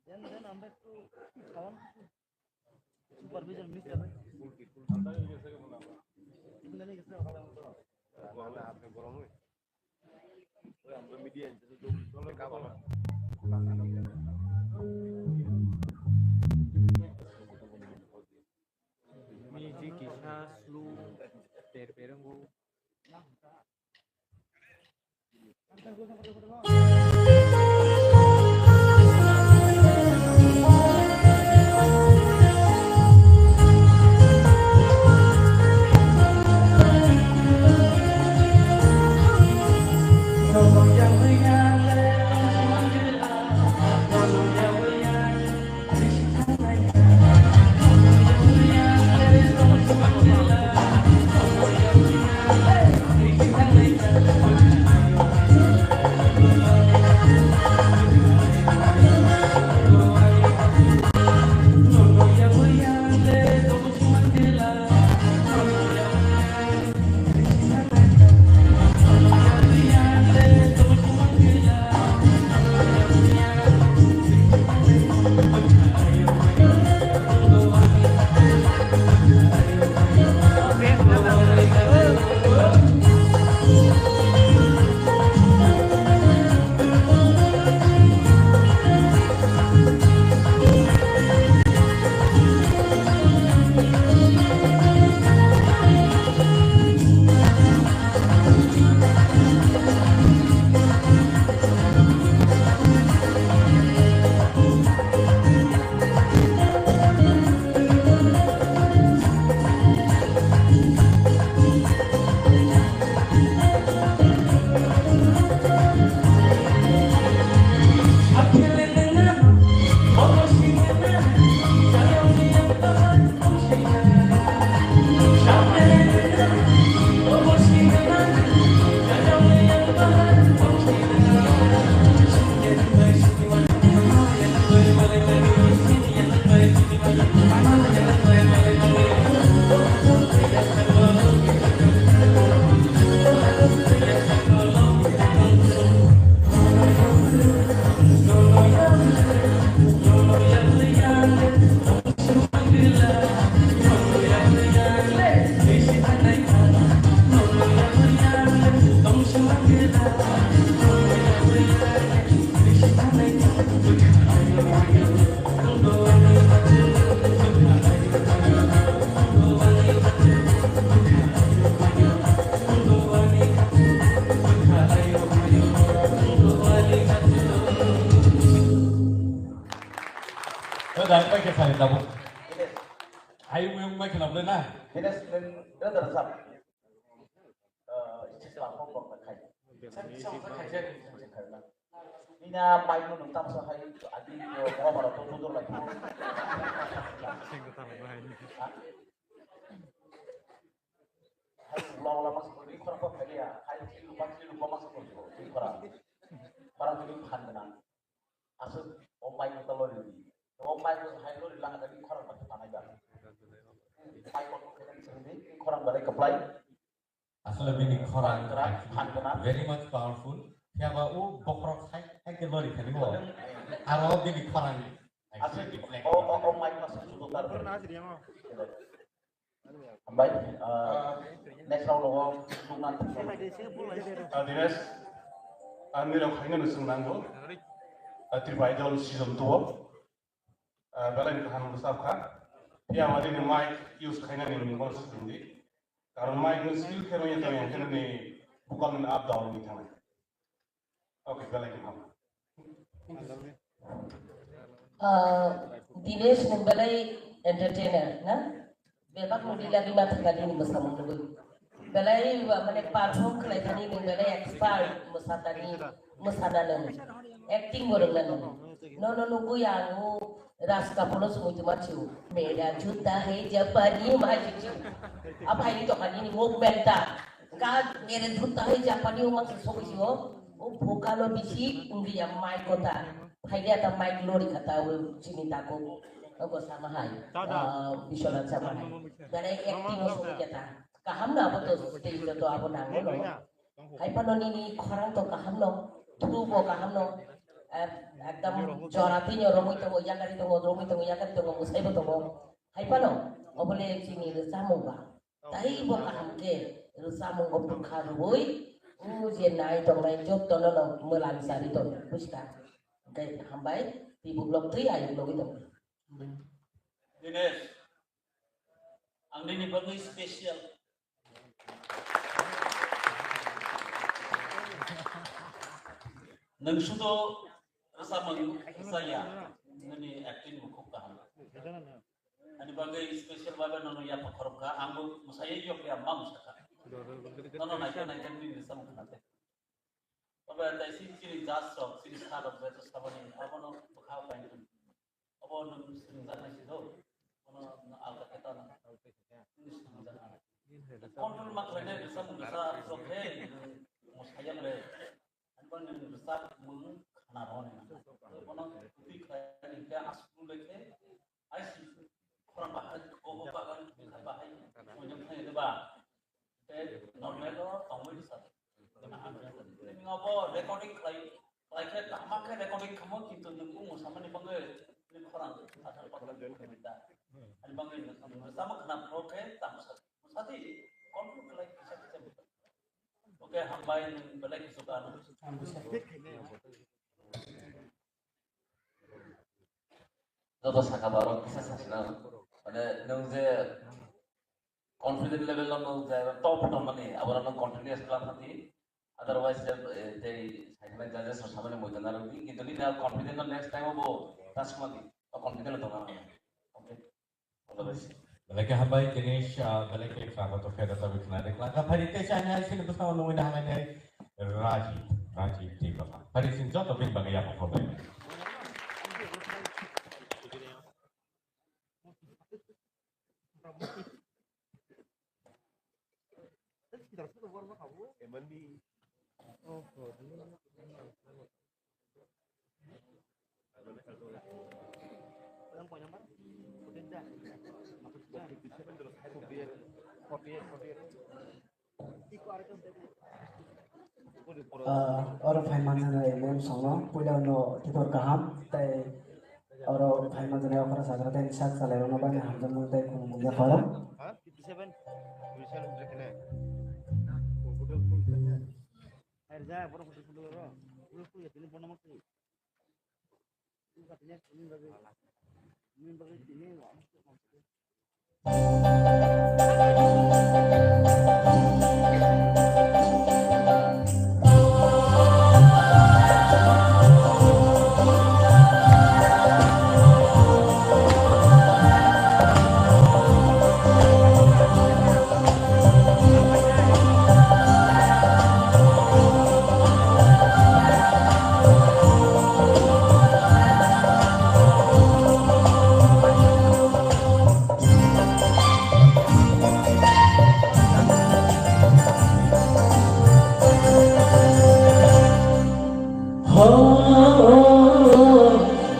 Then, then আমরা একটু খাওয়ান, supervision miss করে। Music kisa slow, per perang go. Oi, dah, apa kita tabuk? Ayo, yang mai kenapa na? Kita sering, kita terasa. Eh, stage perform kok khai. Stage perform khai. Ina mic no nung tamsa hai, adi yo, mo maro to tutur lai. Hai, lo lo mas ko ni khora ko khai ya. Hai, lu mas lu mas ko ni khora. Para tu phan na. Aswk o mic no talo ri. O mic no hai lo ri lang ka ni khorang ba ta nai ba. Mic ko ko ni khorang ba lai kaplai. Asole bini khorang khorang, khorang. Very much powerful. Phiya ba o bokhorok hai hai ke lori khani bo. Aro bini khorang. Aswk o o o mic no sa sudo tar. Hambai, ah, next round o nukna. Ah, Dinesh, ang nirok khaina no swngnango. Ah, Tripura Idol season two o. Ah, belai ni kaham bwsa kha. Phiya ma nini mic use khainani ni bono swngdi. Karon mic no skill khe rwya tong yang khe nini vocal ni up down ni thangnai. Okay, belai kaham. Ah, Dinesh nwng belai entertainer na? Bebak nwng rila rima thangna nini mwsamung nugwi. Belai ba mane perform khlai thani nwng belai expert mwsatani, mwsana nwng. Acting bo rwngna nwng. Nono nugwi ang o Raj Kapoor no swngwi tongma chio. Mera juta hai Japani ma hai chio. Aphai ni tongkha nini movement ta. Ka mere juta hai Japani o ma swngwi chio. O vocal o bisi wngya mic kota. Phaidi ata mic lori kata o chini tako. Ogo sama hai. Ah, Biswanath sama hai. Belai acting o songwi kata. Kaham no abo to stage o to abo nango no. Hai phano nini khorang to kaham no. Through bo kaham no. eh, ekdom jora tini romwi tongo, yakari tongo, romwi tongo, yakari tongo, mwsaibo tongo. Hai phano, obole chini rwchapmung ba. Tai bo kaham khe rwchapmung o bwkha rwui, o je nai tongnai jotono no mwlan sari tong, buji kha. Hwnkhe hambai, tei buklok twi ayuk logwi tong. Dinesh, ang nini bagwi special. Nwng sudo rwchapmung rwchaya, nini acting bo khub kaham. Ani bagwi special babe nono yapha khorokha, ang bo mwsaiwi yok ya ma mwsakha. Nono naikhe naikhe nini rwchapmung khna tei. Obo tai si chini judge rok, chini sir rok, joto saboni abono bwkha bai wng. Obo nwng swrwngjaknai se do, bono alda khe ta nang. Nwng swrwngjaknai. Control ma khlainai rwchapmung rwchap rok khe, nwng mwsaiya le. Ani bagwi nwng rwchapmung khna rw nang. Bono twi khlai ni khe aswk le khe, Ai si, khorang bahai, obo bahai, bahai, monyang thang ede ba. Te normal o tongwi sa. Nini obo recording khlai, khlai khe kaham khe recording khamo, kintu nwng bumung samani bagwi nini khorang athar pathar khlai da. Ani bagwi nwng sama khna phro khe tang sa. Sadi control khlai kisa kisa. Oke, hambai nwng belai kisa ka. Joto saka borok kisa sasina, mane, nwng je confident level no nwng je top tongmani, abo no continuous khlai phati, otherwise, eh, tei saikhe judges rok samani moidan narwkdi, kintu nini confident no next time o bo ta swmadi, o confident no tongna nango. Okay. Belai khe hambai, Dinesh, ah, belai khe kha, joto khe joto bini khna de kla kha. Phari tei chani hai sini bwskango nungwi na hambai nai Rajiv, Rajiv Debrana. Phari sini joto bini bagwi yapha khorbai. Ah, oro phai manjak nai M M songno puila no tibor kaham tei oro phai manjak nai okra sagra tei sak salai rokno bani hamjakmung tei khumung ya pharo.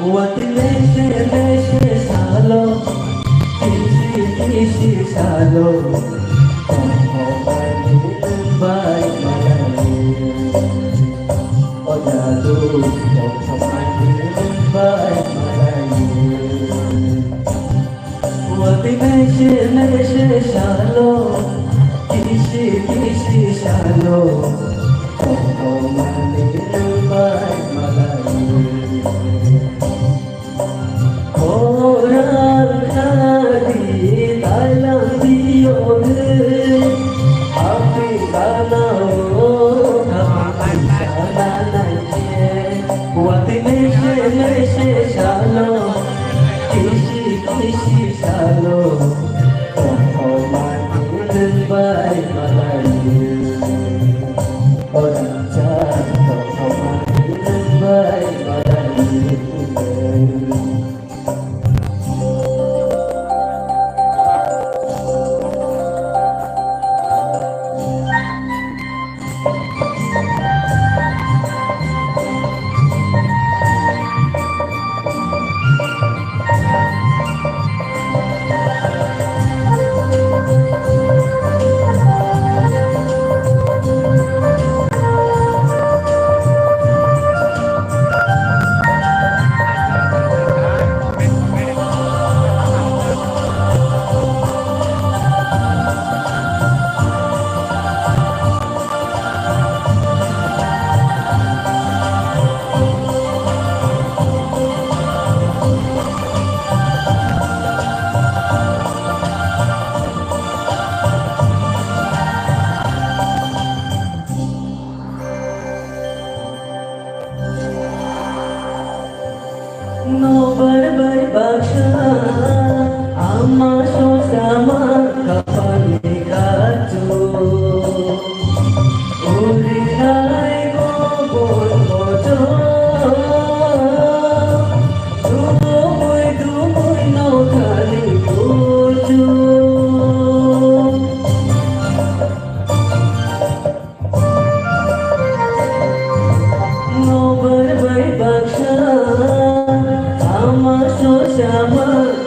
Watwi mese mese salo, kisi kisi salo, tongthokmani nwng bai malaio. O jadu, tongthokmani nwng bai malaio. Watwi mese mese salo, kisi kisi salo, tongthokmani nwng bai malaio. Khorang khadi tailam biyo hwnwi, happy kana o thangwi sana nai khe. Watwi mese mese salo, kisi kisi salo, tongthokmani nwng bai malaio. O rangchak tongthokmani nwng bai malaio.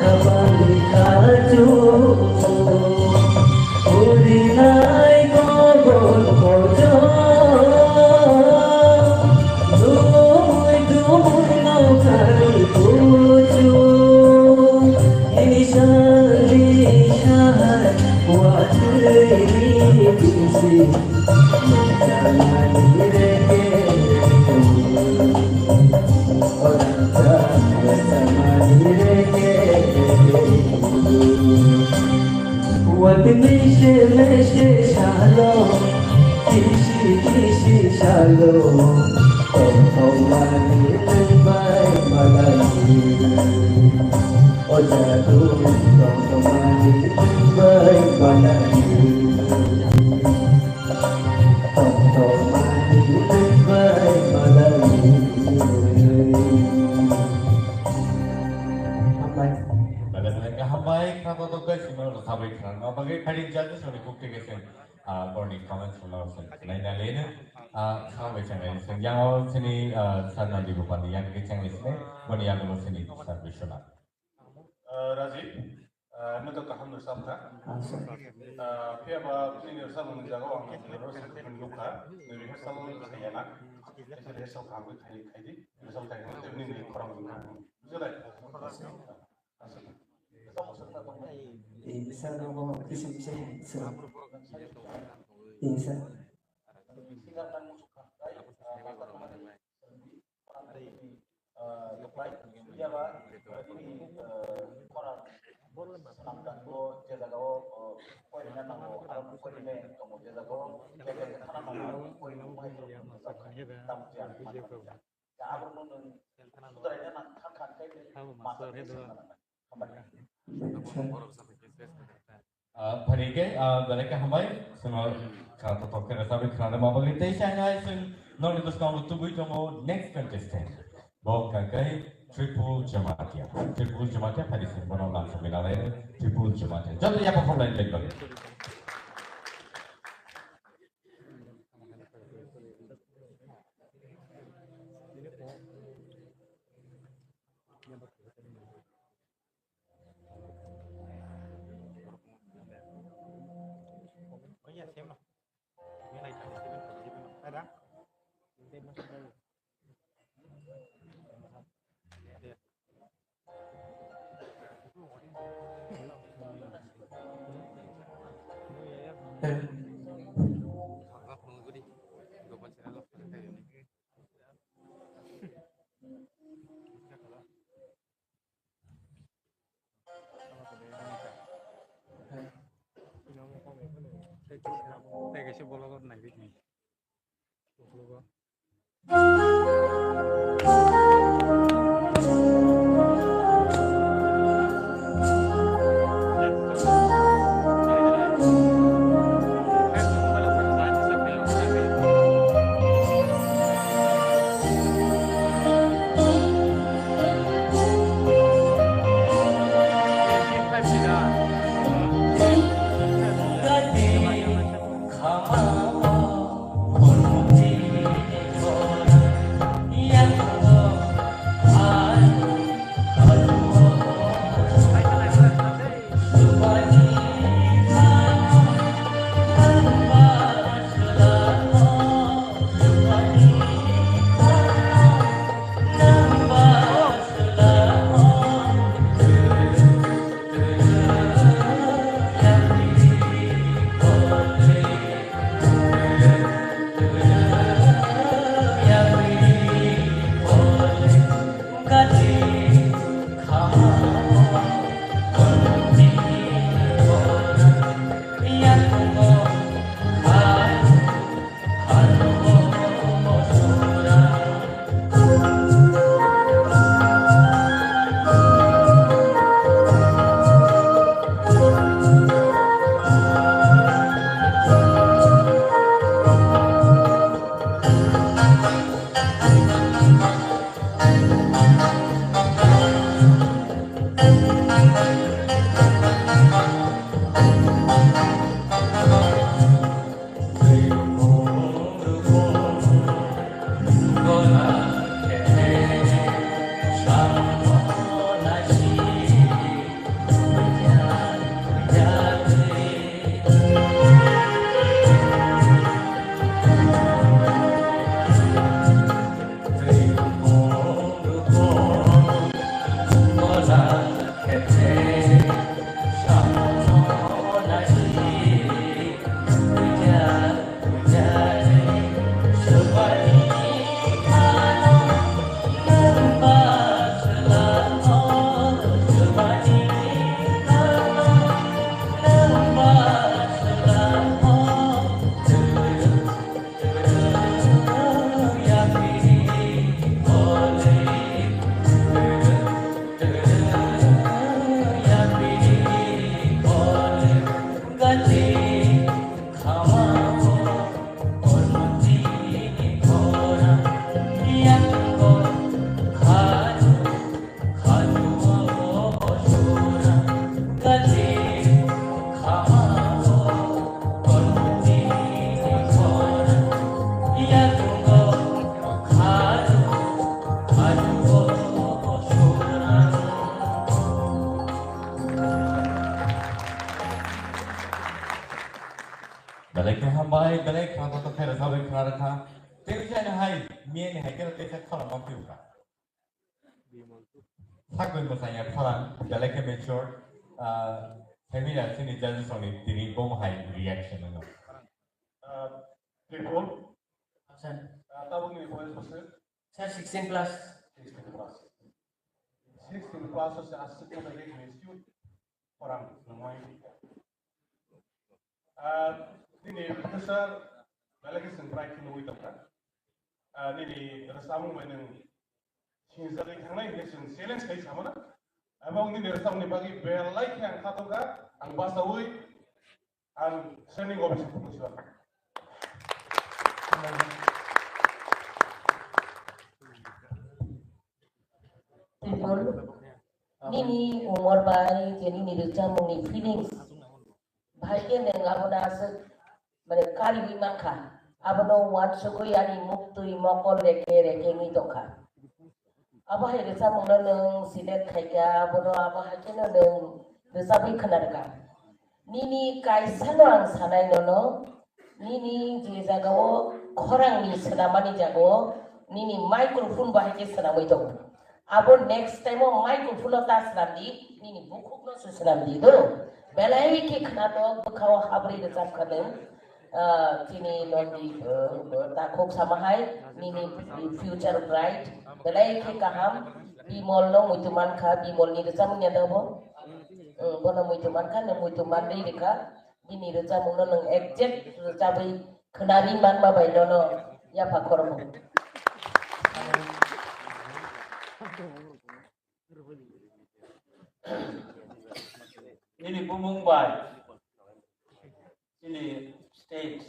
Kabali khachu, purinai kobon kocho, dumui dumui no kari kuchu, nini sari sahar watui ni bisi. Wat mishe mishe salo, kishi kishi salo, tong tong mani bai malai. O jadu, tong tong mani bai malai. Hambai. Belai belai khe hambai, khna kotor khe sino rwchapwi khna bagwi phaidi judges rokni kuk theke chwng, ah, borokni comments rokno chwng naina leno, ah, khna bai chwng naina chwng yang o chini, ah, Sir Nandi Gopal ni yang khe chwng naisine, boni yagulo chini Sir Biswanath. Ah, Rajiv, ah, nokha kaham no samkha. Ah, sir. Ah, phiya ba nini samung ni jaga o ang nini rehearsal khaini nukha. Nini rehearsal khaiyana. Nini rehearsal khaini khai, khai di. Rehearsal khaiyana tei nini khorang nukha. Bujilai? Eh, sir, nang bo kisa kisa, sir. Eh, sir. Ah, phaidi khe, ah, belai khe hambai, chwngno khna kotor khe rwchabwi khna rwma bagwi tei sanai chwng nokni bwskango tubui tongo next contestant. Bo wngkha khe Tripul Jamatia. Tripul Jamatia phaidi chwng bono lamsogwi nalai Tripul Jamatia. Joto yapha khublai ni bagwi. Tei kaisa vlog o naiwi di. Belai khe hambai, belai khna to khe rwchapwi khna rwkha. Tei jani hai, miya ni hai khe tei khe khorang ma phiyokha. Sakoi mwsanya khorang, belai khe mature, ah, family chini judges rokni tini bo hai reaction wngkha. Ah, Tripur. Sir. Ah, tabukni boyes bwswk? Sir, sixteen plus. Sixteen plus. Sixteen plus o se aswk khe belai mature khorang nungmai. Ah, nini professor belai khe chwng prai khe nugwi tongkha. Ah, nini rwchapmung bai nwng sinijagwi thangnai hinwi chwng challenge khai samano. Abo nini rwchapmungni bagwi belai khe ang kha tongkha, ang bachaui ang training office phunukjak. Tripur, nini umor bai je nini rwchapmungni feelings, bahai khe nwng abono aswk, mane, kariui mankha, abono uansugui ani muktwi mokol reke reke wngwi tongkha. Abo hai rwchapmungno nwng select khaikha, abono abo hai kheno nwng rwchapwi khna rwkha. Nini kaisano ang sanai nono, nini je jagao khorangni swnamani jagao nini microphone bahai khe swnamwi tongo. Abo next time o microphone o ta swnamdi, nini bukhukno se swnamdi do. Belai khe khnatok bwkhao habri rwchapkha nwng. Ah, chini Nandi, ah, takhuk sama hai, nini future bright, belai khe kaham, Bimol no muitu mankha, Bimol ni rwchapmung ya dobo. Hmm, bono muitu mankha, nwng muitu manri rikha, bini rwchapmung no nwng exact rwchapwi khwnari manma bai nono yapha khorokgo. Nini bumung bai, nini stage,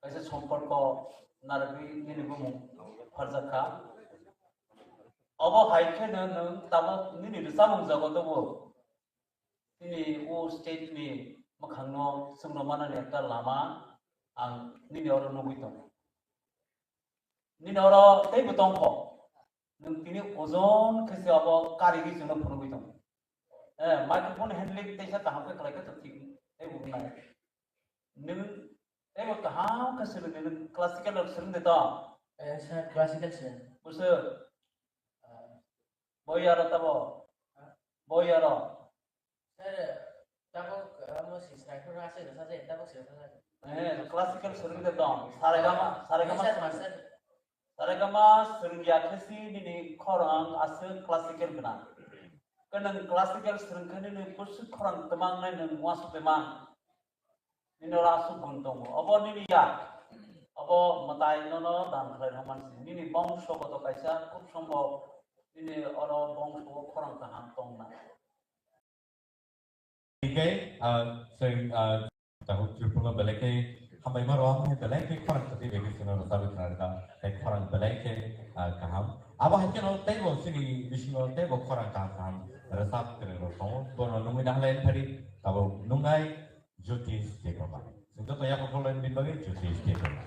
kaisa somporko narwgwi nini bumung pharjakha. Obo hai kheno nwng tabuk nini rwchapmung jagat o bo nini o stage ni mwkhangno chwngno manani ekta lama ang nini oro nugwi tongo. Nini oro teibo tongkho. Nwng tini ojon khe se abo karigwi chwngno phunugwi tongo. Eh, microphone handling teisa kaham khe khlai khe to thik teibo wngnai. Nwng teibo kaham khe swrwngdi, nwng classical rok swrwngdi to? Eh, sir, classical sir. Buso? Ah. Boyaro tabo? Ha? Boyaro? Sir, tabuk, ah, mo si sir, kung ase na sa se, tabuk sir, sir. Eh, classical swrwngde tong. Saregama, saregama. Sir, master. Saregama swrwngya khe si nini khorang aswk classical gwnang. Khe nwng classical swrwng khe nini bwswk khorang twmang nai nwng uansuk twmang. Nini oro aswk gun tongo. Obo nini ya. Obo mwtai nono dan khlai rwmani si. Nini bongso boto kaisa khub sombhob nini oro bongso o khorang kaham tongna. Hingke, ah, chwng, ah, Tahuk Tripura belai khe hambai ma rwam, belai khe khorang kwtwi bai khe chwngno rwchapwi khna rwkha, tei khorang belai khe, ah, kaham. Abo hai kheno teibo chini bisingo teibo khorang kaham kaham rwchap kwrwng rok tongo, bono nungwi nahalai phari tabuk nungnai Jyotish Debbarma. Chwng joto yapha khulumnai bini bagwi Jyotish Debbarma.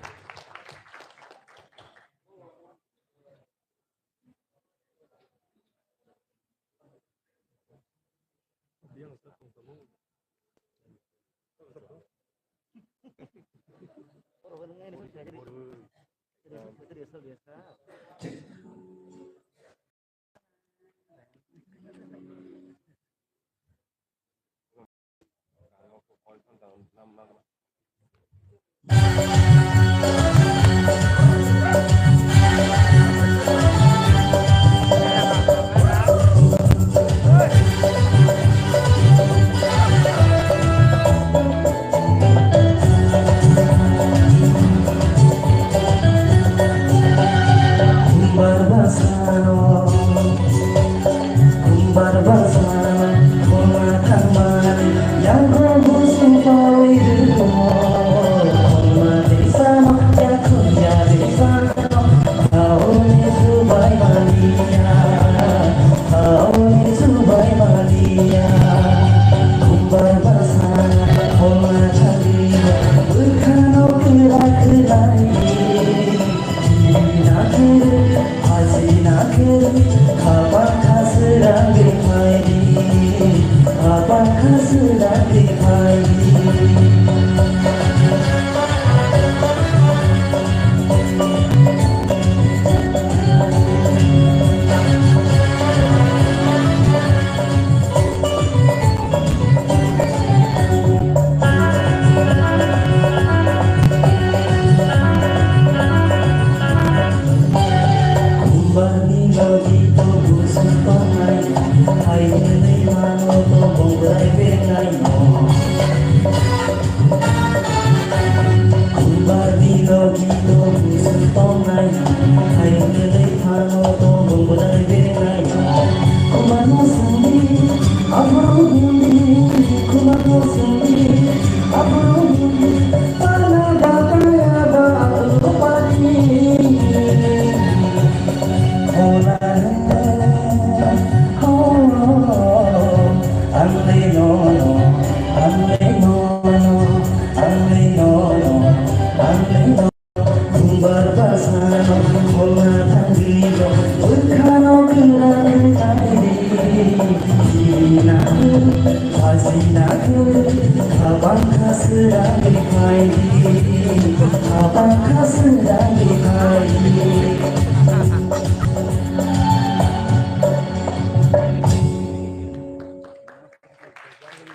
Kumbar basa, kumbar basa, koma thangmani, yang kho busing pawi rwkha.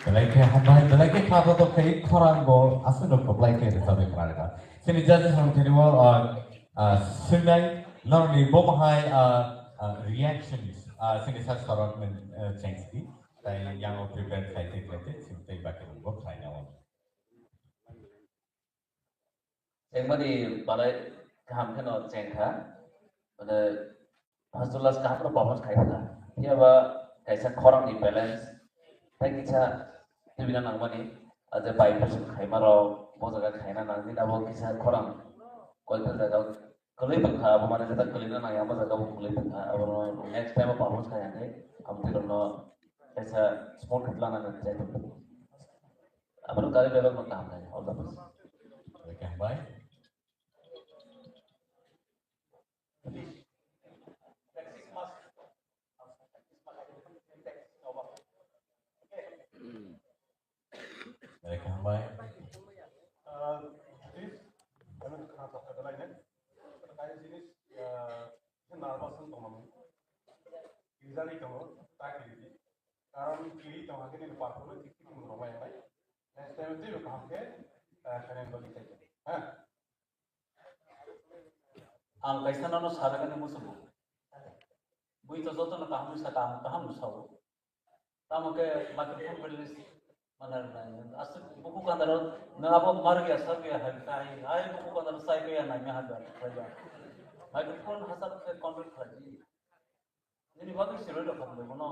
Belai khe hambai, belai khe kha to tongkhe khorang bo aswk belai khe rwchapwi khna rwkha. Chini judges rok thani o, ah, ah, swngnai norokni bo bahai, ah, ah, reactions, ah, chini sak sorok ni, ah, chengsi. Tai yang o prepare khlai tei khlai tei chini tei baki rok bo khlai na o. Chengmani balai kaham kheno chengkha, mane first class kaham no performance khaikha. Phiya ba kaisa khorang ni balance, tei kisa tubina nangmani, aje vibration khaima rok bo jaga khaina nangni abo kisa khorang koita jaga kwlwi tongkha, abo mane jeta kwlwina nangya abo jaga bo kwlwi tongkha, abo next time o performance khai hwnwi abo twi rokno kaisa small khe plan nang chai tongkha. Aboni kari bebak no kaham nai, all the best. Oke, bye. Oke, bye. Ah, please, kami khana thok kata lain, kata kaya jenis, ah, nervous tong mami. Rijani kamu, tak ini. Karon kiri tong hake ni park ko tik tik mun roma yang lain. Next time tu kaham ke, ah, kalian bagi saja. Ha? Ang kaisa nono sajagani muchungo. Bui to jotono kaham wngsa, kaham, kaham wngsa o. Tamo khe microphone balance mana rwnai. Aswk buku kandaro nwng abo margya sakya hai kai, hai buku kandaro saikya naimya hada khlaiba. Microphone hachal khe control khlai di. Nini bagwi siroi rok khamle bono.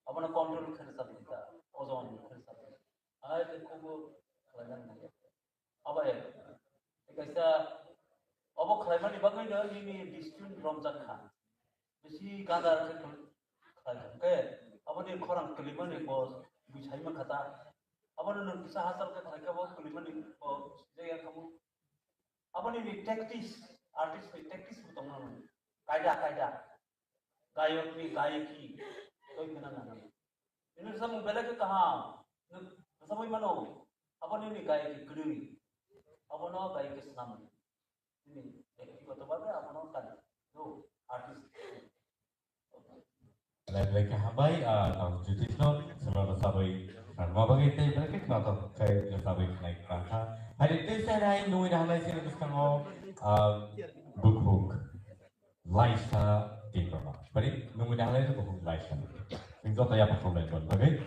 Abono control khe rwchap di ta. Ojon khe rwchap di. Hai khe kubo khlaijaknai. Abo ek. Kaisa obo khlaimani bagwino nini disiplin romjak kha. Bisi ganda khe khlai kha. Hwnkhe aboni khorang kwlwimani bo bwsai mankha ta. Abono nwng kisa hachal khe khlai khe bo kwlwimani bo sijak ya khamu. Aboni ni tactics, artist ni tactics bo tongmani. Kaida, kaida. Gayok ni gayaki. Toi khna nang. Ini samung belai khe kaham. Samung mano. Abo nini gayaki kwrwi. Abono gayaki swnam. Nini byaktigoto bhabe abono kali. Do artist. Belai belai khe hambai, ah, tang Jyotish no, swnam rwchabwi rwma bagwi tei belai khe khnathok khe rwchabwi khnai kwrang kha. Hai tei sai hai nungwi nahanai sini bwskango, ah, bukhuk. Laisa Tiproma. Bari, nungwi nahalai to bukhuk laisa. Sing joto ya pakhom lai bon, bagwi.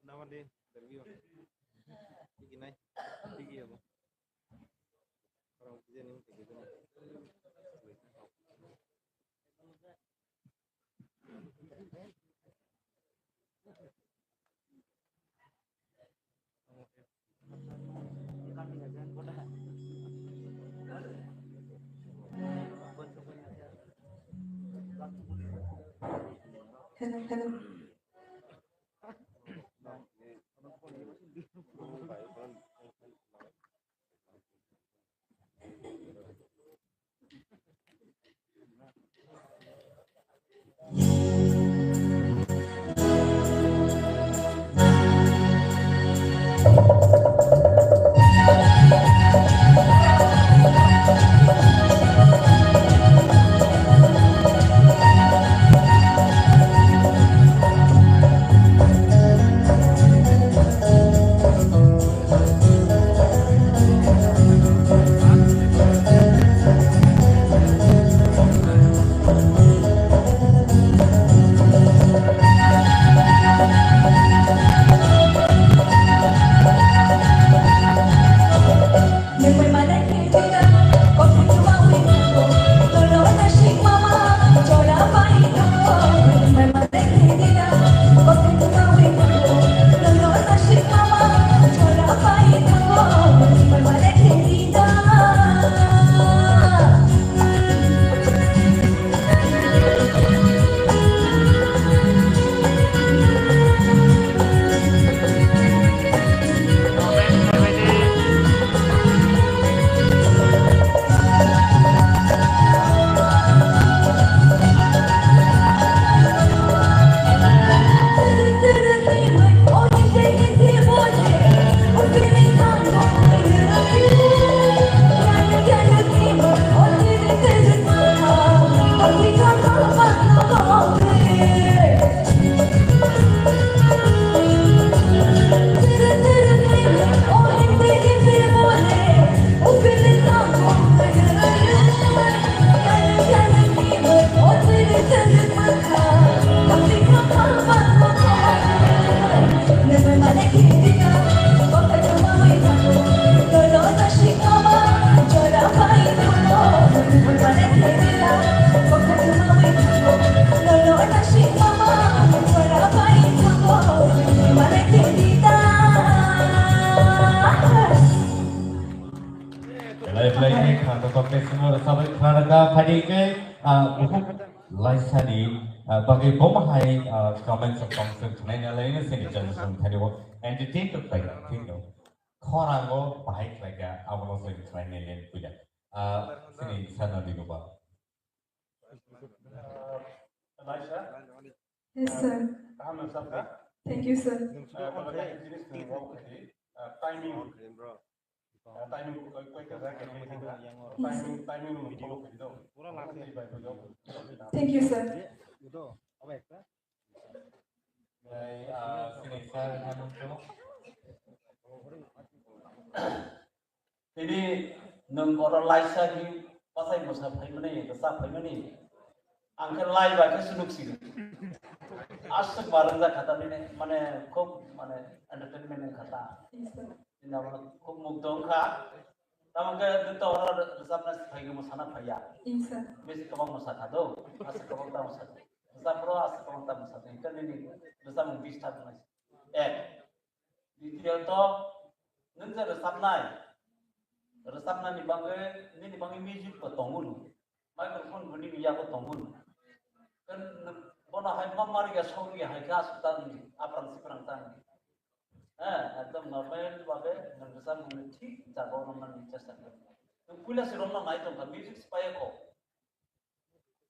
Nama de, interview. Tigi nai, tigi abo. Orang kije ni, tigi tu. Hello, hello. Hingke, ah, buhuk laisani, ah, bagwi bomo hai, ah, comments of concern khwnai nalai no sini judges rok thani bo entertain to pai thik no. Khorango bahai khlaika abono sini khwnai nalai puila. Ah, sini sana di ba. Laisa. Yes, sir. Kaham nang sabda. Thank you, sir. Eh, kalau tadi jenis tu, eh, timing. Eh, timing, kau, kau kata kata kata. Timing, timing nung follow kiri dong. Thank you, sir. Eh, ah, sini, sir, anu tu. Tini nwng oro laisa di bachai mosa phaimani, rwchap phaimani. Ang khe lai bai khe sunuk sigo. Aswk ma rwngjak kha ta nini, mane, khub, mane, entertainment wng kha ta. Yes, sir. Tini abono khub mugdho wng kha. Tamo khe nwng to oro rwchapna phaigo, mosana phaiya. Yes, sir. Bisi kwbang mosa kha do, aswk kwbang ta mosa. Rwchap phro aswk kwbang ta mosa. Hingkhe nini rwchapmung disturb wngnai. Ek. Ditiyot, nwng je rwchapnai, rwchapnani bagwi, nini bagwi music bo tongo no, microphone bo nini yago tongo no. Kan bono hai ma marga sogwi hai khe aswk ta wngdi, aprang siprang ta wngdi. He, ekdom normal bhabe nwng rwchapmungni thik jagao romnani chesta khlai. Nwng puila se romna nai tongkha, music se paiya kho.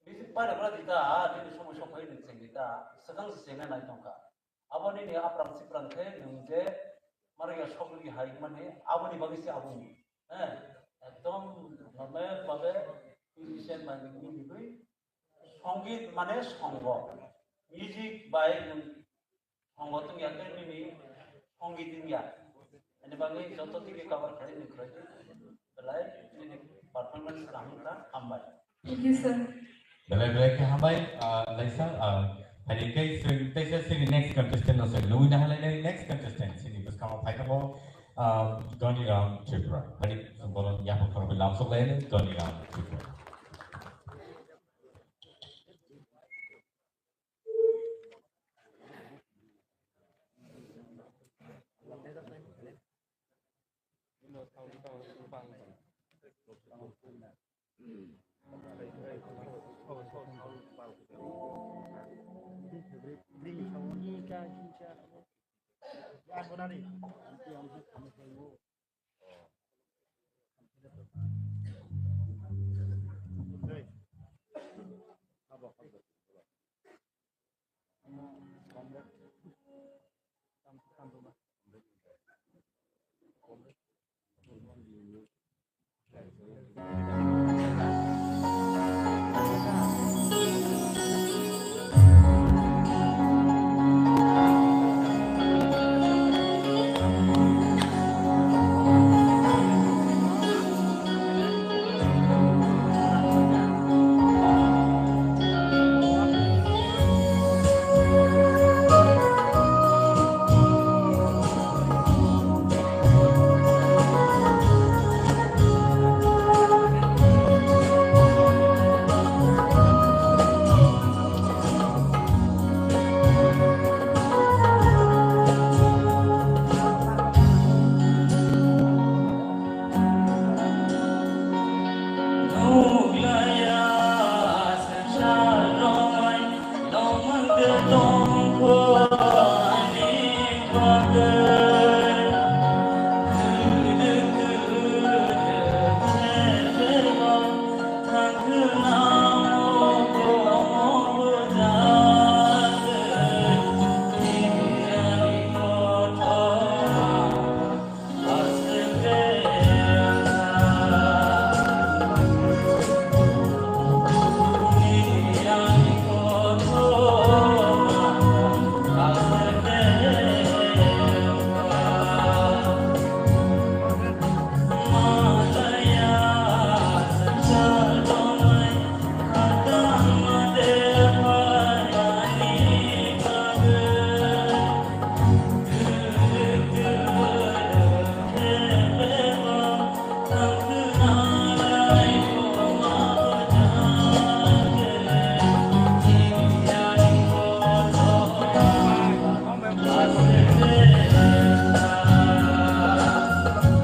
Bisi pai rwgra di ta, nini somoi sok phai nini cheng di ta, swkang se chengna nai tongkha. Abo nini aprang siprang khe nwng je mari ya sok nini hai mani, aboni bagwi se abo ni. Eh, ekdom normal bhabe musician bai nini nini gwi songit mane songo. Music bai nwng Songo tungya khe nini songit wngya. Ani bagwi joto tini cover khlai ni khlai. Belai nini performance kaham wngkha, hambai. Thank you, sir. Belai belai khe hambai, ah, laisa, ah, hai khe sini, teisa sini next contestant no sini. Nungwi na halai nai next contestant sini bwskango phai tongo, ah, Doni Ram Tripura. Hai sumbolon yapo khorokwi lamsok lai Doni Ram Tripura.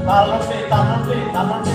Talon de, talon de, talon de.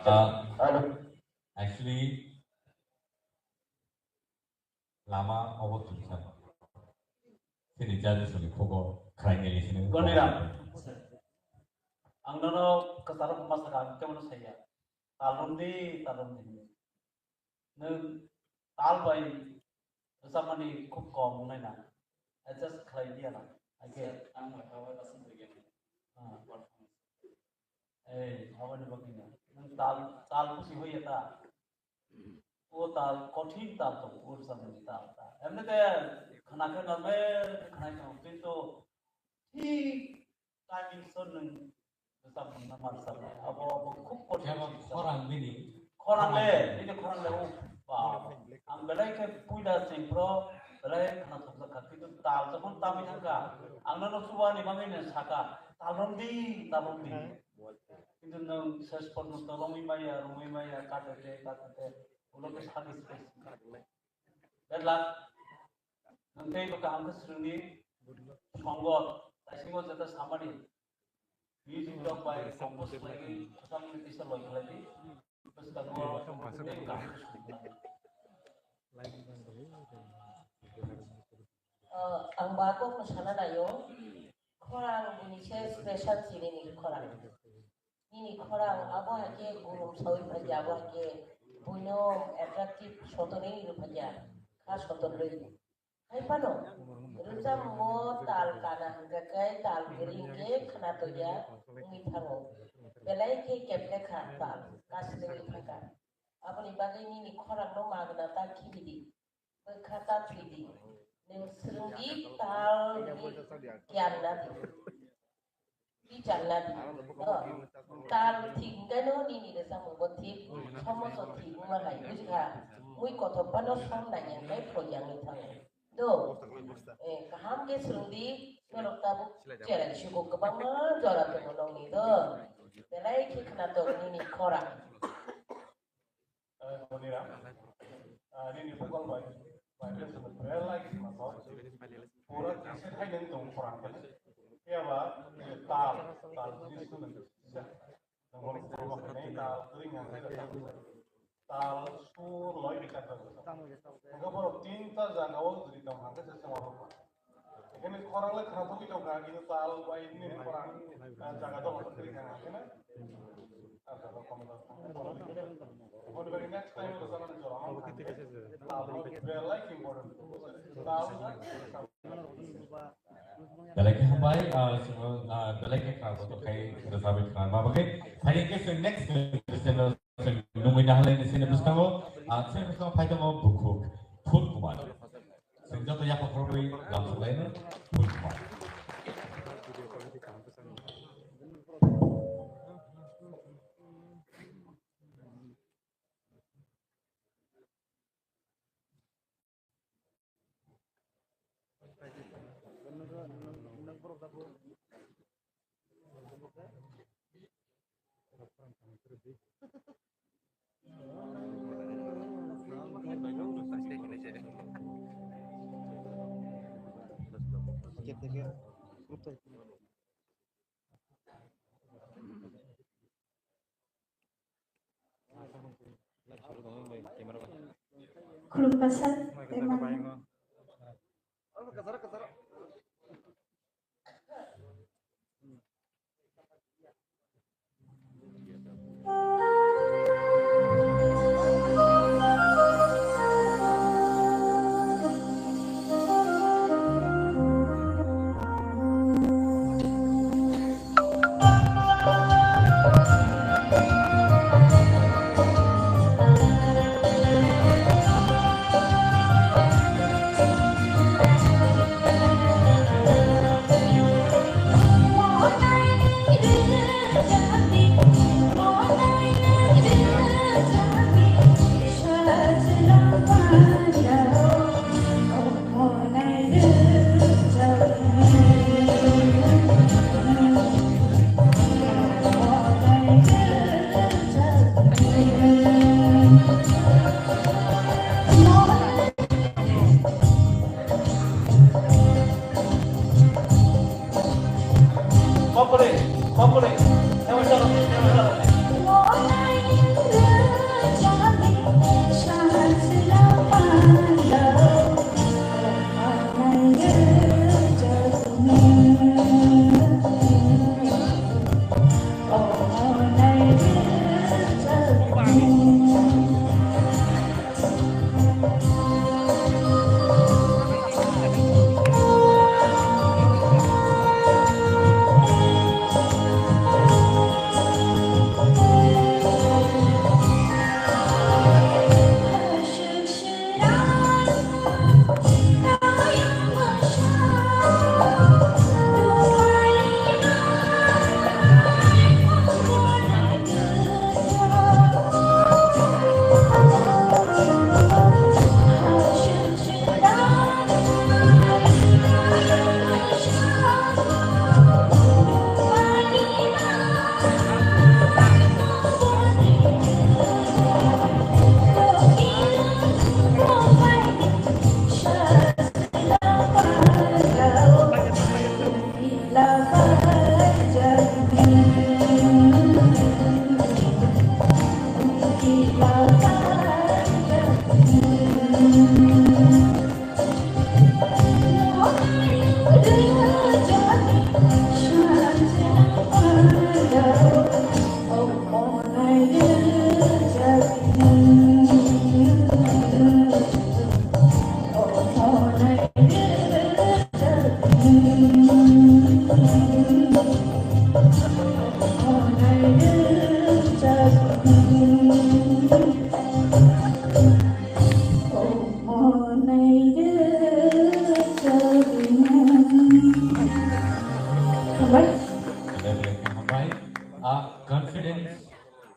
Ah, actually, lama obo tongsa. Chini judges ni khugo khlainai sini. Goniram. Ang nono kwcharo ma saka, ang kebono saya. Talrwmdi, talrwmdi. Nwng tal bai rwchapmani khub kom wngnai na. Adjust khlai di ya na. Ake. Sir, ang bai hawai aswk begini. Ah. Ei, aboni bagwi no. Nwng tal, tal buji hoiya ta. O tal, kothin tal tong, o rwchapmani tal ta. Emni te khna khe normal khe khnai tong, kintu thik timing so nwng rwchapmung no ma rwchapnai. Abo, abo khub kothin. Abo se rwchap. Khorang bini. Khorang le, bini khorang le, o baba. Ang belai khe puila chengphro, belai khna thokjak kha, kintu tal jokhon tamwi thang kha, ang nono chubani bagwi no saka, "Talrwmdi, talrwmdi." Kintu nwng ses porjonto romwi maya, romwi maya, katete, katete, ulo khe sakni space. Bedlak, nwng teibo kaham khe swrwngdi, songo, taisingo jeta samani, music rok bai compose khlaigwi, kwchangni tisa loi khlaidi, bwskango tei kaham khe swrwngdi. Ah, ang ba kok no sana naio, khorang bini se special chini ni khorang. Nini khorang abo hai khe gulum sawi phaikhe, abo hai khe buino attractive sotonwi rw phaikhe, kha sotonwi. Hai phano, rwchapmungo tal kana hwnkhe khe tal kwrwi hwnkhe khna toya wngwi thango. Belai khe keplek kha tal, kasli wngwi thangkha. Aboni bagwi nini khorangno magna ta khibidi. Bwkha ta thwidi. Nwng swrwngdi tal ni giyan nadi. Bichar nadi. No. Tal thik hwnkhe no nini rwchapmung bo thik. Somoso thik wngma hai bujikha. Mui kothok phano som naiya hwnkhe phoyang wngwi thango. Do. Eh, kaham khe swrwngdi, norok tabuk challenge sugo kwbangma jora tongo nokni do. Belai khe khwnatok nini khorang. Eh, Moniram, eh, nini vocal bai, bai, belai khe ma thok. Pura kisa hai nang tong khorang khe. Phiya ba, eh, tal, tal jinis no nang. Nang hor khorang khe tal, kring nang khe tal. Tal, sur, loi, bikar tal. Nang borok tinta jaga o jodi tong hang khe se sama rok. Ekhene khorang le khwnathogwi tongkha, kintu tal bai nini khorang, ah, jaga dol kwrwi kha, ekhene. Ah, jaga kom dol. Oboni bagwi next time o rwchapnani jora mang kha. Tal bai belai important. Tal. Belai khe hambai, ah, sino, ah, belai khe khwnathok khai rwchapwi khna ma bagwi. Phaidi khe chwng next channel. Nungwi nahalai ni sini bwskango, ah, sini bwskango phai tongo bukhuk Phul Kumar. Sini joto yaphak rogwi lamsok laino Phul Kumar. Khulumkha sir, tei mano.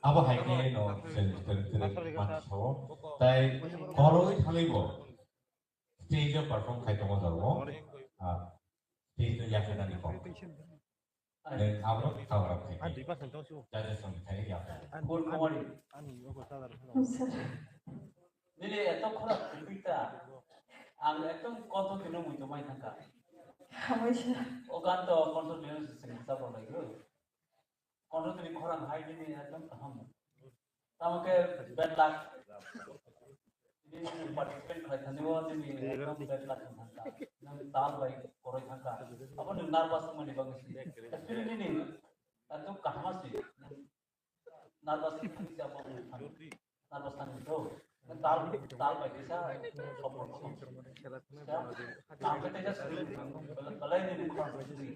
Abo hai khe no chwng chwng chwng mansa o. Tai koroi thangwi bo stage o perform khai tongo jaro. Ah, stage o yakha nani kok. Nwng abo no cover up khai. Judges rok ni khai yakha. Good morning. Nini eto khorang kwrwi ta. Ang ekdom kontho tino mui tongmai thangkha. Hamai sa. O gan to kontho tino se sing sa bo lai go. Kontho tini khorang hai nini ekdom kaham. Tamo khe bad luck. Nini participant khlai thani o nini ekdom bad luck thangkha. Nang tal bai koroi thangkha. Abo nwng nervous mani bagwi si. Actually nini ekdom kaham si. Nervous thangwi se abo thang. Nervous thangwi to. Tal, tal bai kisa support ko. Nang kete ja suri. Belai ni khorang suri.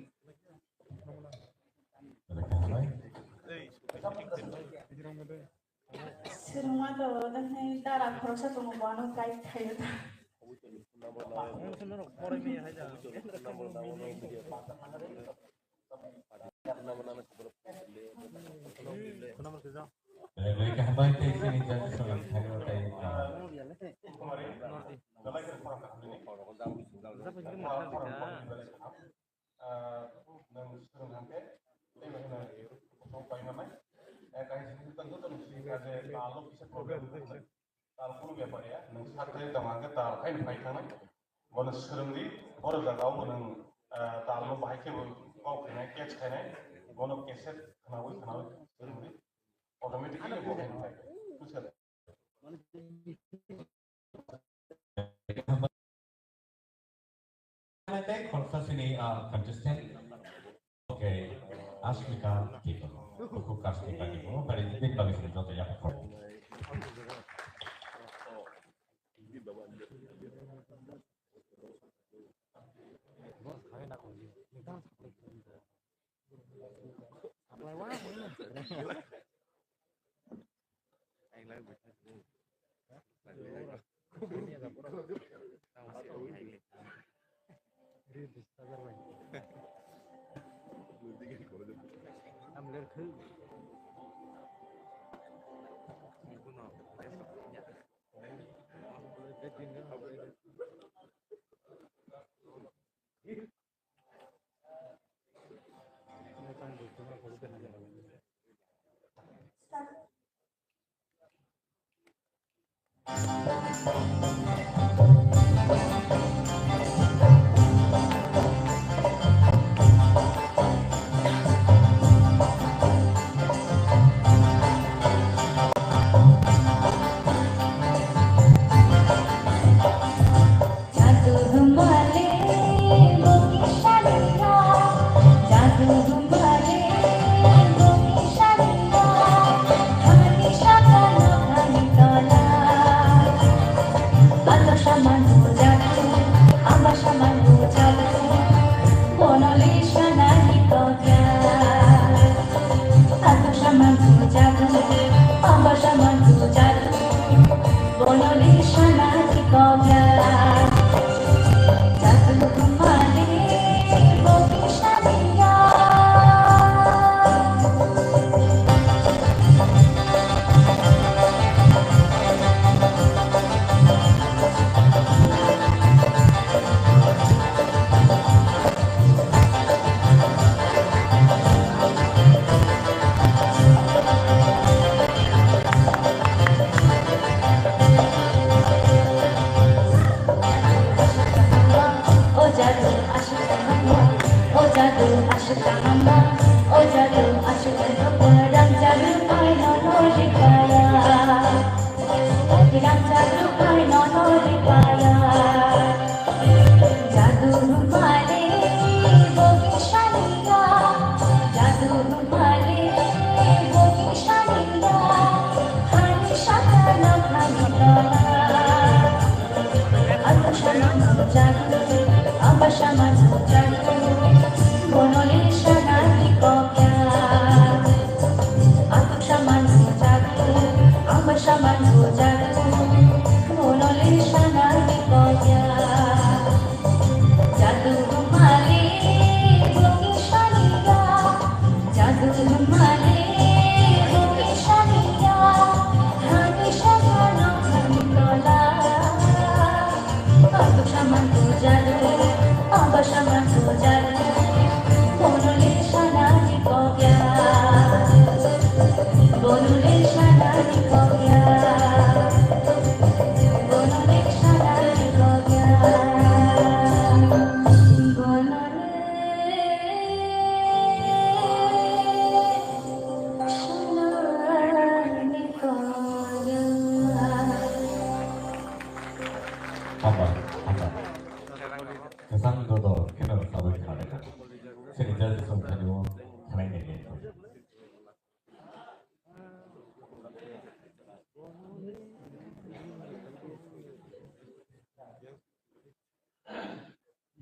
Siruma to dahai dara khoroksa tongo, bono guide khayo ta. Khuna mano kisa. Belai belai kaham bai tei sini judge rok ni thani o tei, ah, Jasa pun mano kisa. Ah, nwng swrwng hwnkhe tei bai kheno kosong pai manai. Eh, kaisa sini tang joto ni sini kaje talo kisa problem wngkha. Tal kunu bepar ya, nwng sak tei tong hwnkhe tal haino phai thangnai. Bono swrwngdi, boro jaga o nwng, eh, tal no bahai khe bo kok khainai, catch khainai, bono cassette khnaui khnaui swrwngdi, automatically bo haino phai. Bujikhade? Tei khoroksa sini, ah, contestant. Okay, Asmika Tito. Buku Asmika Tito. Bari din bagi sini joto ya.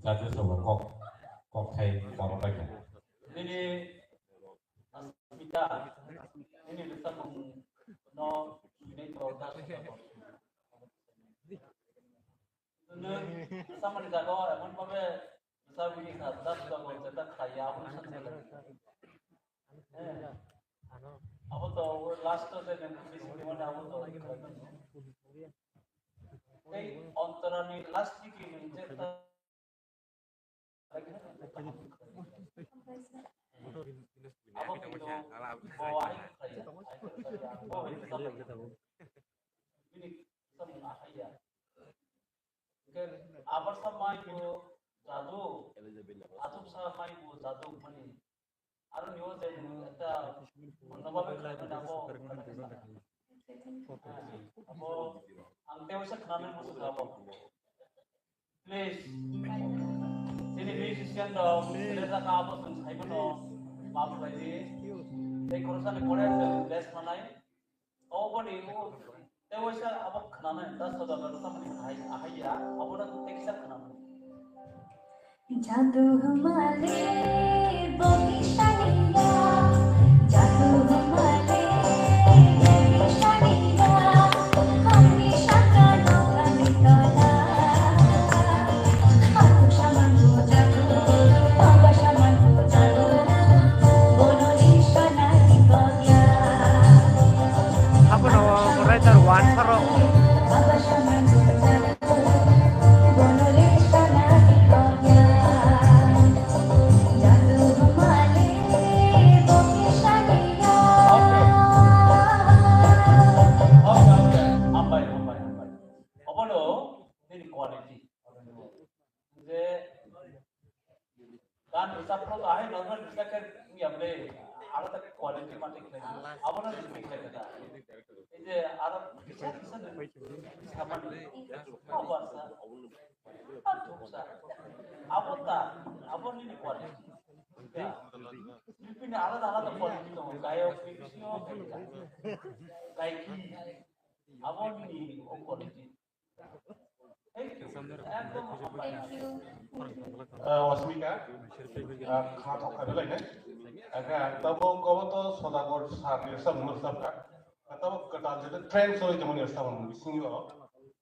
Rajya Sabha kok, kok thai borok bai kha. Nini Asmita, nini rwchapmung no swinai to da swinai to. Nwng samani jaga o emon bhabe rwchapwi kha, da swinai to jeta khlaiya, aboni sakni. Abo to last o je nwng bisi ni mane abo to. Tei ontorani last ni ki nwng je ta. Abo kintu bo ai khlaiya, ai khlaiya, bo ai khlaiya. Bini samung ahaiya. Hingke abar sa mai bo jadu, atuk sa mai bo jadu mani. Aro niyo je nwng ekta onno bhabe khlai mani abo, abo ang tei waisa khnanai muchung abo. Please, chini musician rok, sile jaka abo chwng sai mano, maaf khlai di. Tei khoroksa ni pore chwng rest manai. Oboni o tei waisa abo khnanai, da soda da tamani hai, ahai ya, abo na tei kisa khnanai. Jadu male bogi shaniya, jadu male bogi shaniya, hamni shaka no kami tola. Abono writer one saro. Hambai, hambai, hambai. Obono nini quality. Je gan rwchapno to ahai normal rwchap khe wngya ble, alada quality ma thik khlai. Abono thik khlai kha. Ei je aro kisa kisa samani. Abo sa. Abo sa. Abo ta, abo nini quality. Bini alada alada quality tongo. Gayok, musician, gaiki. Abo nini o quality. Ah, Wasmika, ah, kha thok kha belai nai. Aga, tabo kobo to Sodagar sir ni rwchapmung rwchap kha. Tabo kwtal je trend choli tongmani rwchapmung bisingo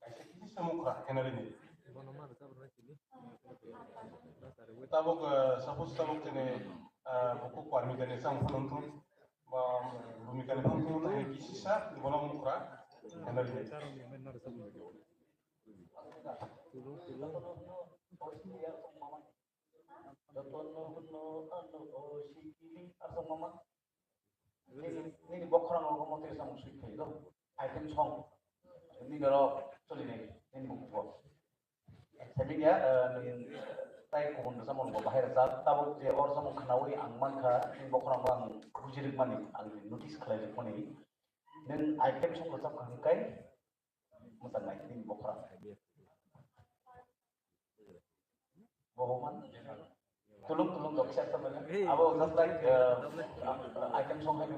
kaisa kisi samung khra khenari ni. Tabo, ah, suppose tabo kene, ah, buku Parmita ni samung phunung thung. Ba, bhumika ni phung phung thai kisi sa, bono mung khra, handle ni. Jotono hwnno ano o sikili aswk mama. Nini, nini bokhorang rogo mote samung sui phai do. Item song. Nini ro choli nai, nini bukhugo. Semidia, eh, nwng tai kubun rwchapmung bo bahai rwchap, tabuk je o rwchapmung khnaui ang mankha, nini bokhorang bo ang buji rwkmani, ang notice khlai rwkmani. Nwng item song rwchap kha hwnkhe mwchang nai nini bokhorang. Bo man. Tulung tulung dok siya temen. Abo just like, eh, item song hai.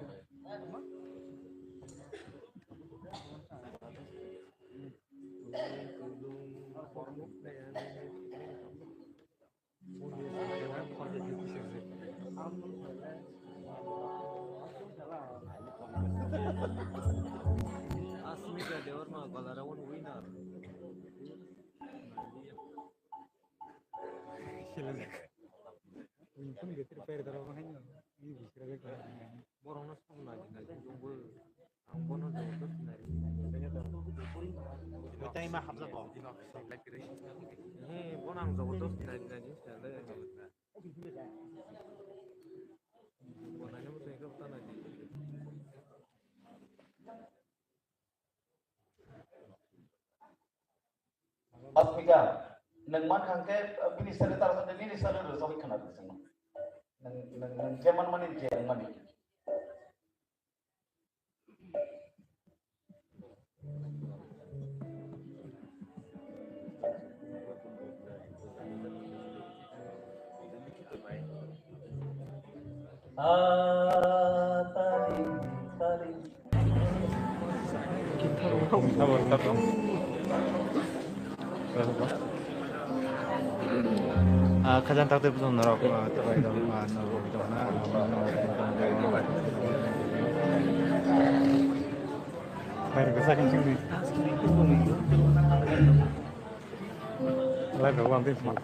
Asmita Debbarma Gallaravon winner. Borokno song nai nai tongbo. Ang bono jabardasti nai. Tei ma hapjago. He, bono ang jabardasti nai nai. Bo naina bo tei khe ta nai. Asmita, nwng mankha hwnkhe, bini salary tara sa nini salary rwchapwi khna rwchapmung. Nwng, nwng, nwng je manmani je wngmani. Ah, tari, tari. Ah, khajang takte bwswk norok, ah, tei bai dong, ah, norok tong na. Bai rok sa kong sini. Live rok wan tei sini.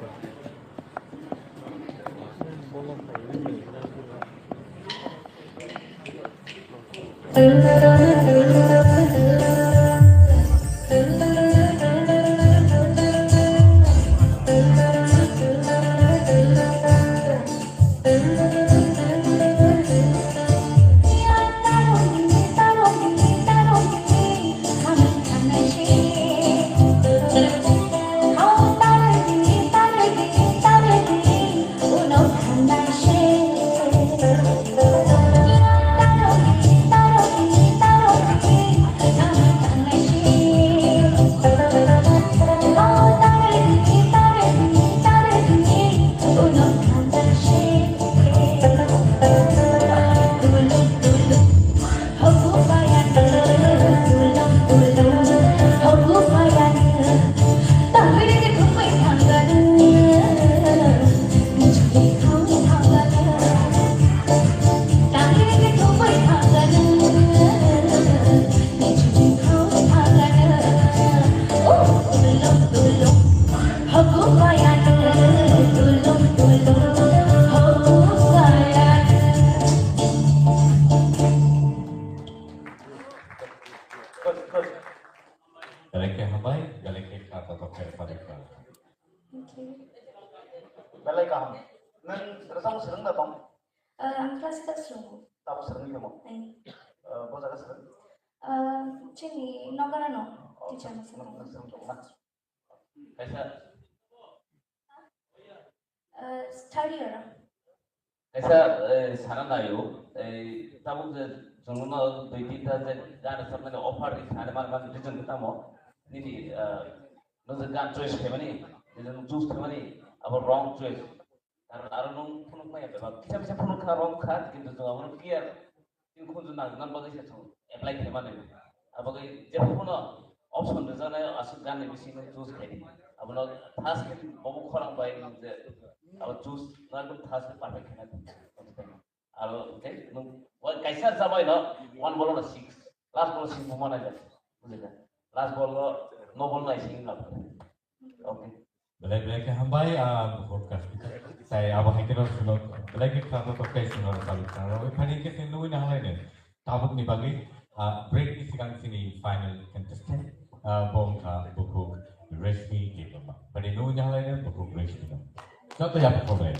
Belai khe hambai, belai khe kha kotor khe pari kha. Thank you. Belai kaham. Nwng rwchapmung swrwng da tong? Ah, ang classical swrwngo. Tabuk swrwngwi tongmo? Ai. Ah, bo jaga swrwng? Ah, chini nokara no, oh, teacher no swrwng. Nokara swrwng tongna. Kaisa. Ah, third year. Kaisa, eh, sana naio, eh, tabuk je chwngno dui tinta je gana sabnani offer ri sana man man reason tamo. Nini, eh, nung je gan choice khaimani, nini nung choose khaimani, abo wrong choice. Karon aro nung phunuk maya bebak. Kisa kisa phunuk kha wrong kha, kintu chwng abono clear. Tini khunju nang, nang bagwi se chwng apply khaima nai. Abo bagwi jephuno option rwjaknai aswk ganni bisingo choose khaidi. Abono first khe bobo khorang bai nang je abo choose nang first khe perfect khaina. Aro hwnkhe nwng wa kaisa jabai no one bolo no six, last bolo six bo manai jak. Bujila? Last bolo no bol nai sing na. Okay. Belai belai khe hambai, ah, bukhuk ka. Tai abo hai khe no suno belai khe khna to kai suno sabi khna. Oi phani khe khe nui na halai ne. Tabuk ni bagwi, ah, break ni sikang sini final contestant, ah, bo wngkha bukhuk Reshmi Debbarma. Bani nui na halai ne bukhuk Reshmi no. Joto ya bukhuk bai.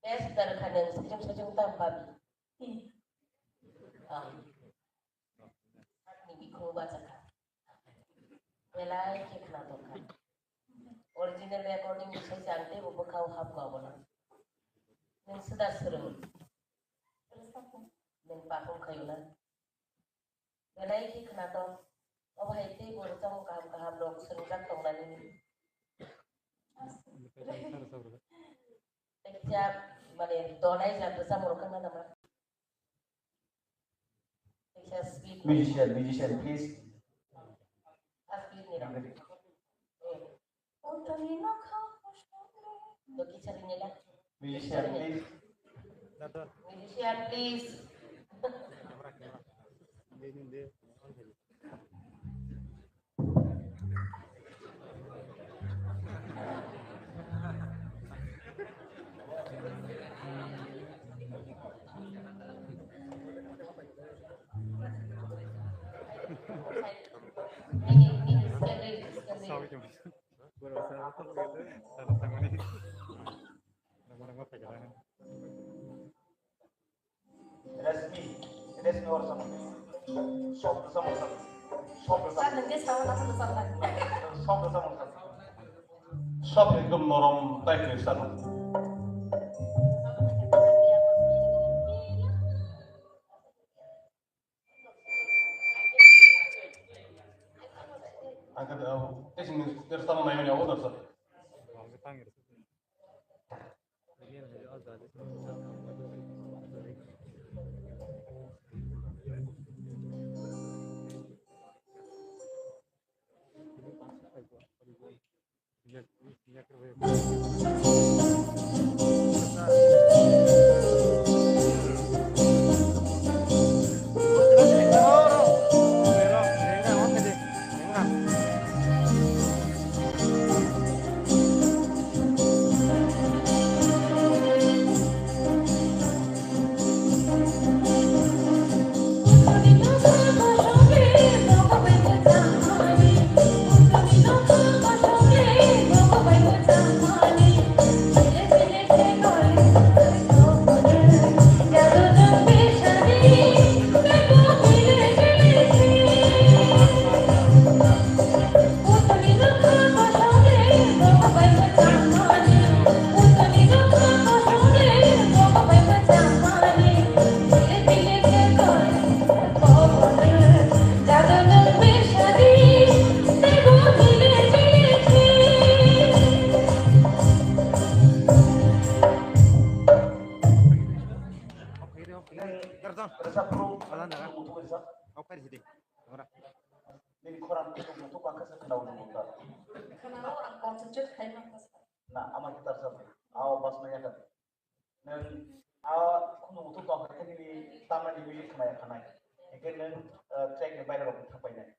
Best dar khaneng sijung sijung tam babi. Ah. Ni bikhung bacha kha. Belai khe khna tong kha. Original recording ni sai chang tei bo bwkhao hap kha bono. Nwng swda swrwng. Nwng pakhum khayo na. Belai khe khna tong. Obo hai tei bo rwchapmung kaham kaham rok swrwngjak tong nani. Tei kisa mane donai jat rwchapmung rok wngna nama. Tei kisa speed. Musician, musician, please. A speed ni rok. Musician, please. Musician, please. Sorry, sorry. Sorry, sorry. Sorry, sorry. Resmi, resmi or sama. Soft sama sama. Soft sama. Kan nanti sama sama sama. Soft sama sama. Soft ekdom norom type ni sama. Ang kata, oh, testing ni terus sama main ni awal terus. Nini khorang kutung mutung kha khe khwnaui nung ta. Khwnao, ang concentrate khai mangkha. Na, ama guitar sa, ao bass ma yakha. Nang a khunu mutung tong kha khe nini tamani music khna yakha nai. Hingkhe nang, eh, track ni baira rok thang painai.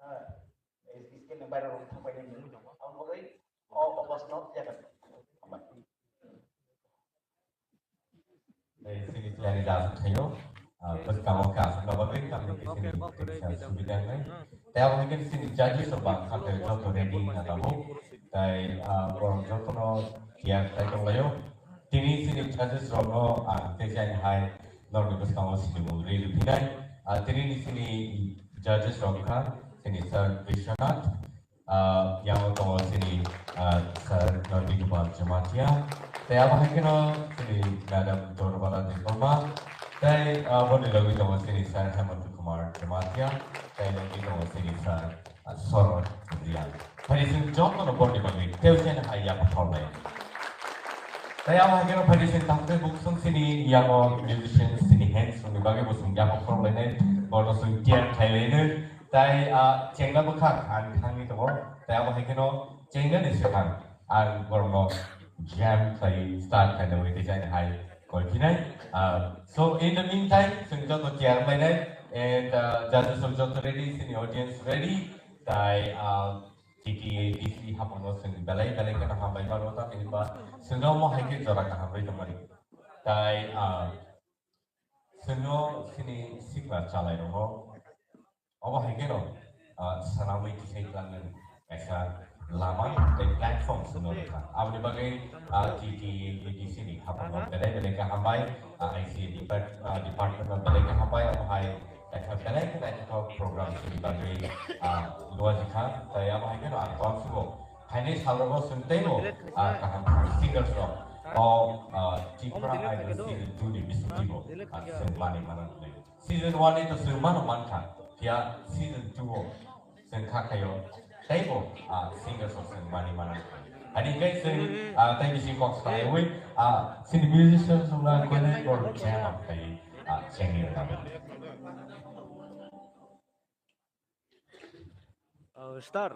Eh, scale ni baira rok thang painai nung. Ang bagwi o, o bass no yakha. Tei chini tiyari da thaio. ah, bwskango khe aswkna bagwi tamni khe chini teisa subida wngnai. Tei abo hai khe chini judges rok bang kha tei joto ready wngna tabuk. Tei, ah, borok jotono tiyar khai tonglaio. Tini chini judges rokno ang tei jani hai norokni bwskango sinimung rwi rwphinai. Ah, tini ni chini judges rok kha chini Sir Vishwanath, ah, yango tongo chini, ah, Sir Nandi Kumar Jamatia. Tei abo hai kheno chini Madam Dorobala Debbarma. Tei, ah, boni logi tongo chini Sir Hemant Kumar Jamatia. Tei logi tongo chini Sir, ah, Sorot Reang. Phai chwng jotono boni bagwi tei chini hai ya pathor lai. Tei abo hai kheno phai chwng tamtei buk chwng chini yango musicians chini hands rokni bagwi bo chwng ya pathor lainai. Bono chwng tiyar khai lainai. Tai, ah, chengna bwkhak ang thangwi tongo. Tai abo hai kheno chengna ni swkang ang borokno jam khlai start khlaina bagwi tei chini hai koi phinai. Ah, so in the meantime, chwng joto chair lainai and, ah, judges rok joto ready, chini audience ready. Tai, ah, T T A D C hapangno chwng belai belai kheno hambai mano ta hinba chwngno mo hai khe jora kaham rwi tongmani. Tai, ah, chwngno chini sikla chalai rokno Obo hai kheno, ah, swnamwi tisai twlangmani kaisa lama tei platform se no rwkha. Aboni bagwi, ah, T T A D C ni haphango belai belai khe hambai, ah, I C A depart-, ah, department no belai khe hambai, abo hai kaisa belai khe naithothok program sini bagwi, ah, luajikha. Tai abo hai kheno ang uansukgo phainai salrogo chwng teibo, ah, kaham singers rok o, ah, Tripura Idol season two ni bisingtwibo, ah, chwng manwi mano hwnwi. Season one ni to chwng mano mankha, phiya season two o chwng kha khaio teibo, ah, singers rok chwng mani mana. Ani hwnkhe chwng, ah, tei bisi kok sawi, ah, chini musicians rok na kwenai rok jam up khai, ah, chengni rwna. Oh, star.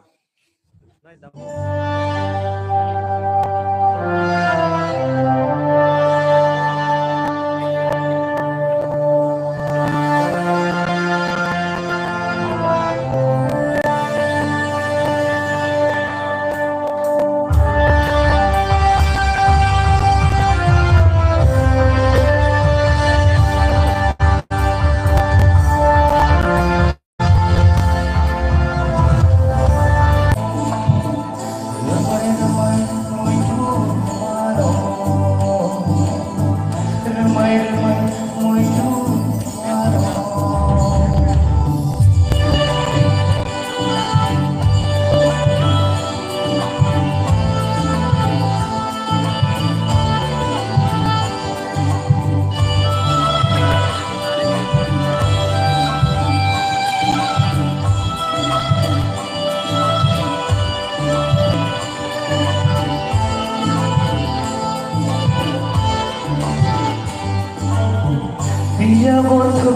Iya bonthu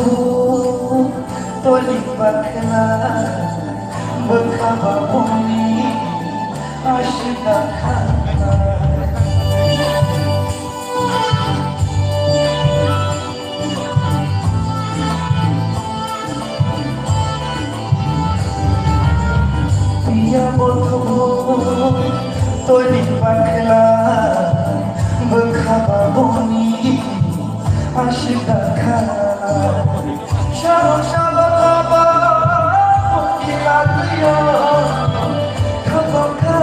toli bakla bwkha baboni asida khana. Iya bothong toni bakla bwkha baboni asida kha. Sabo sabo kaba kila tuyo kaba kha.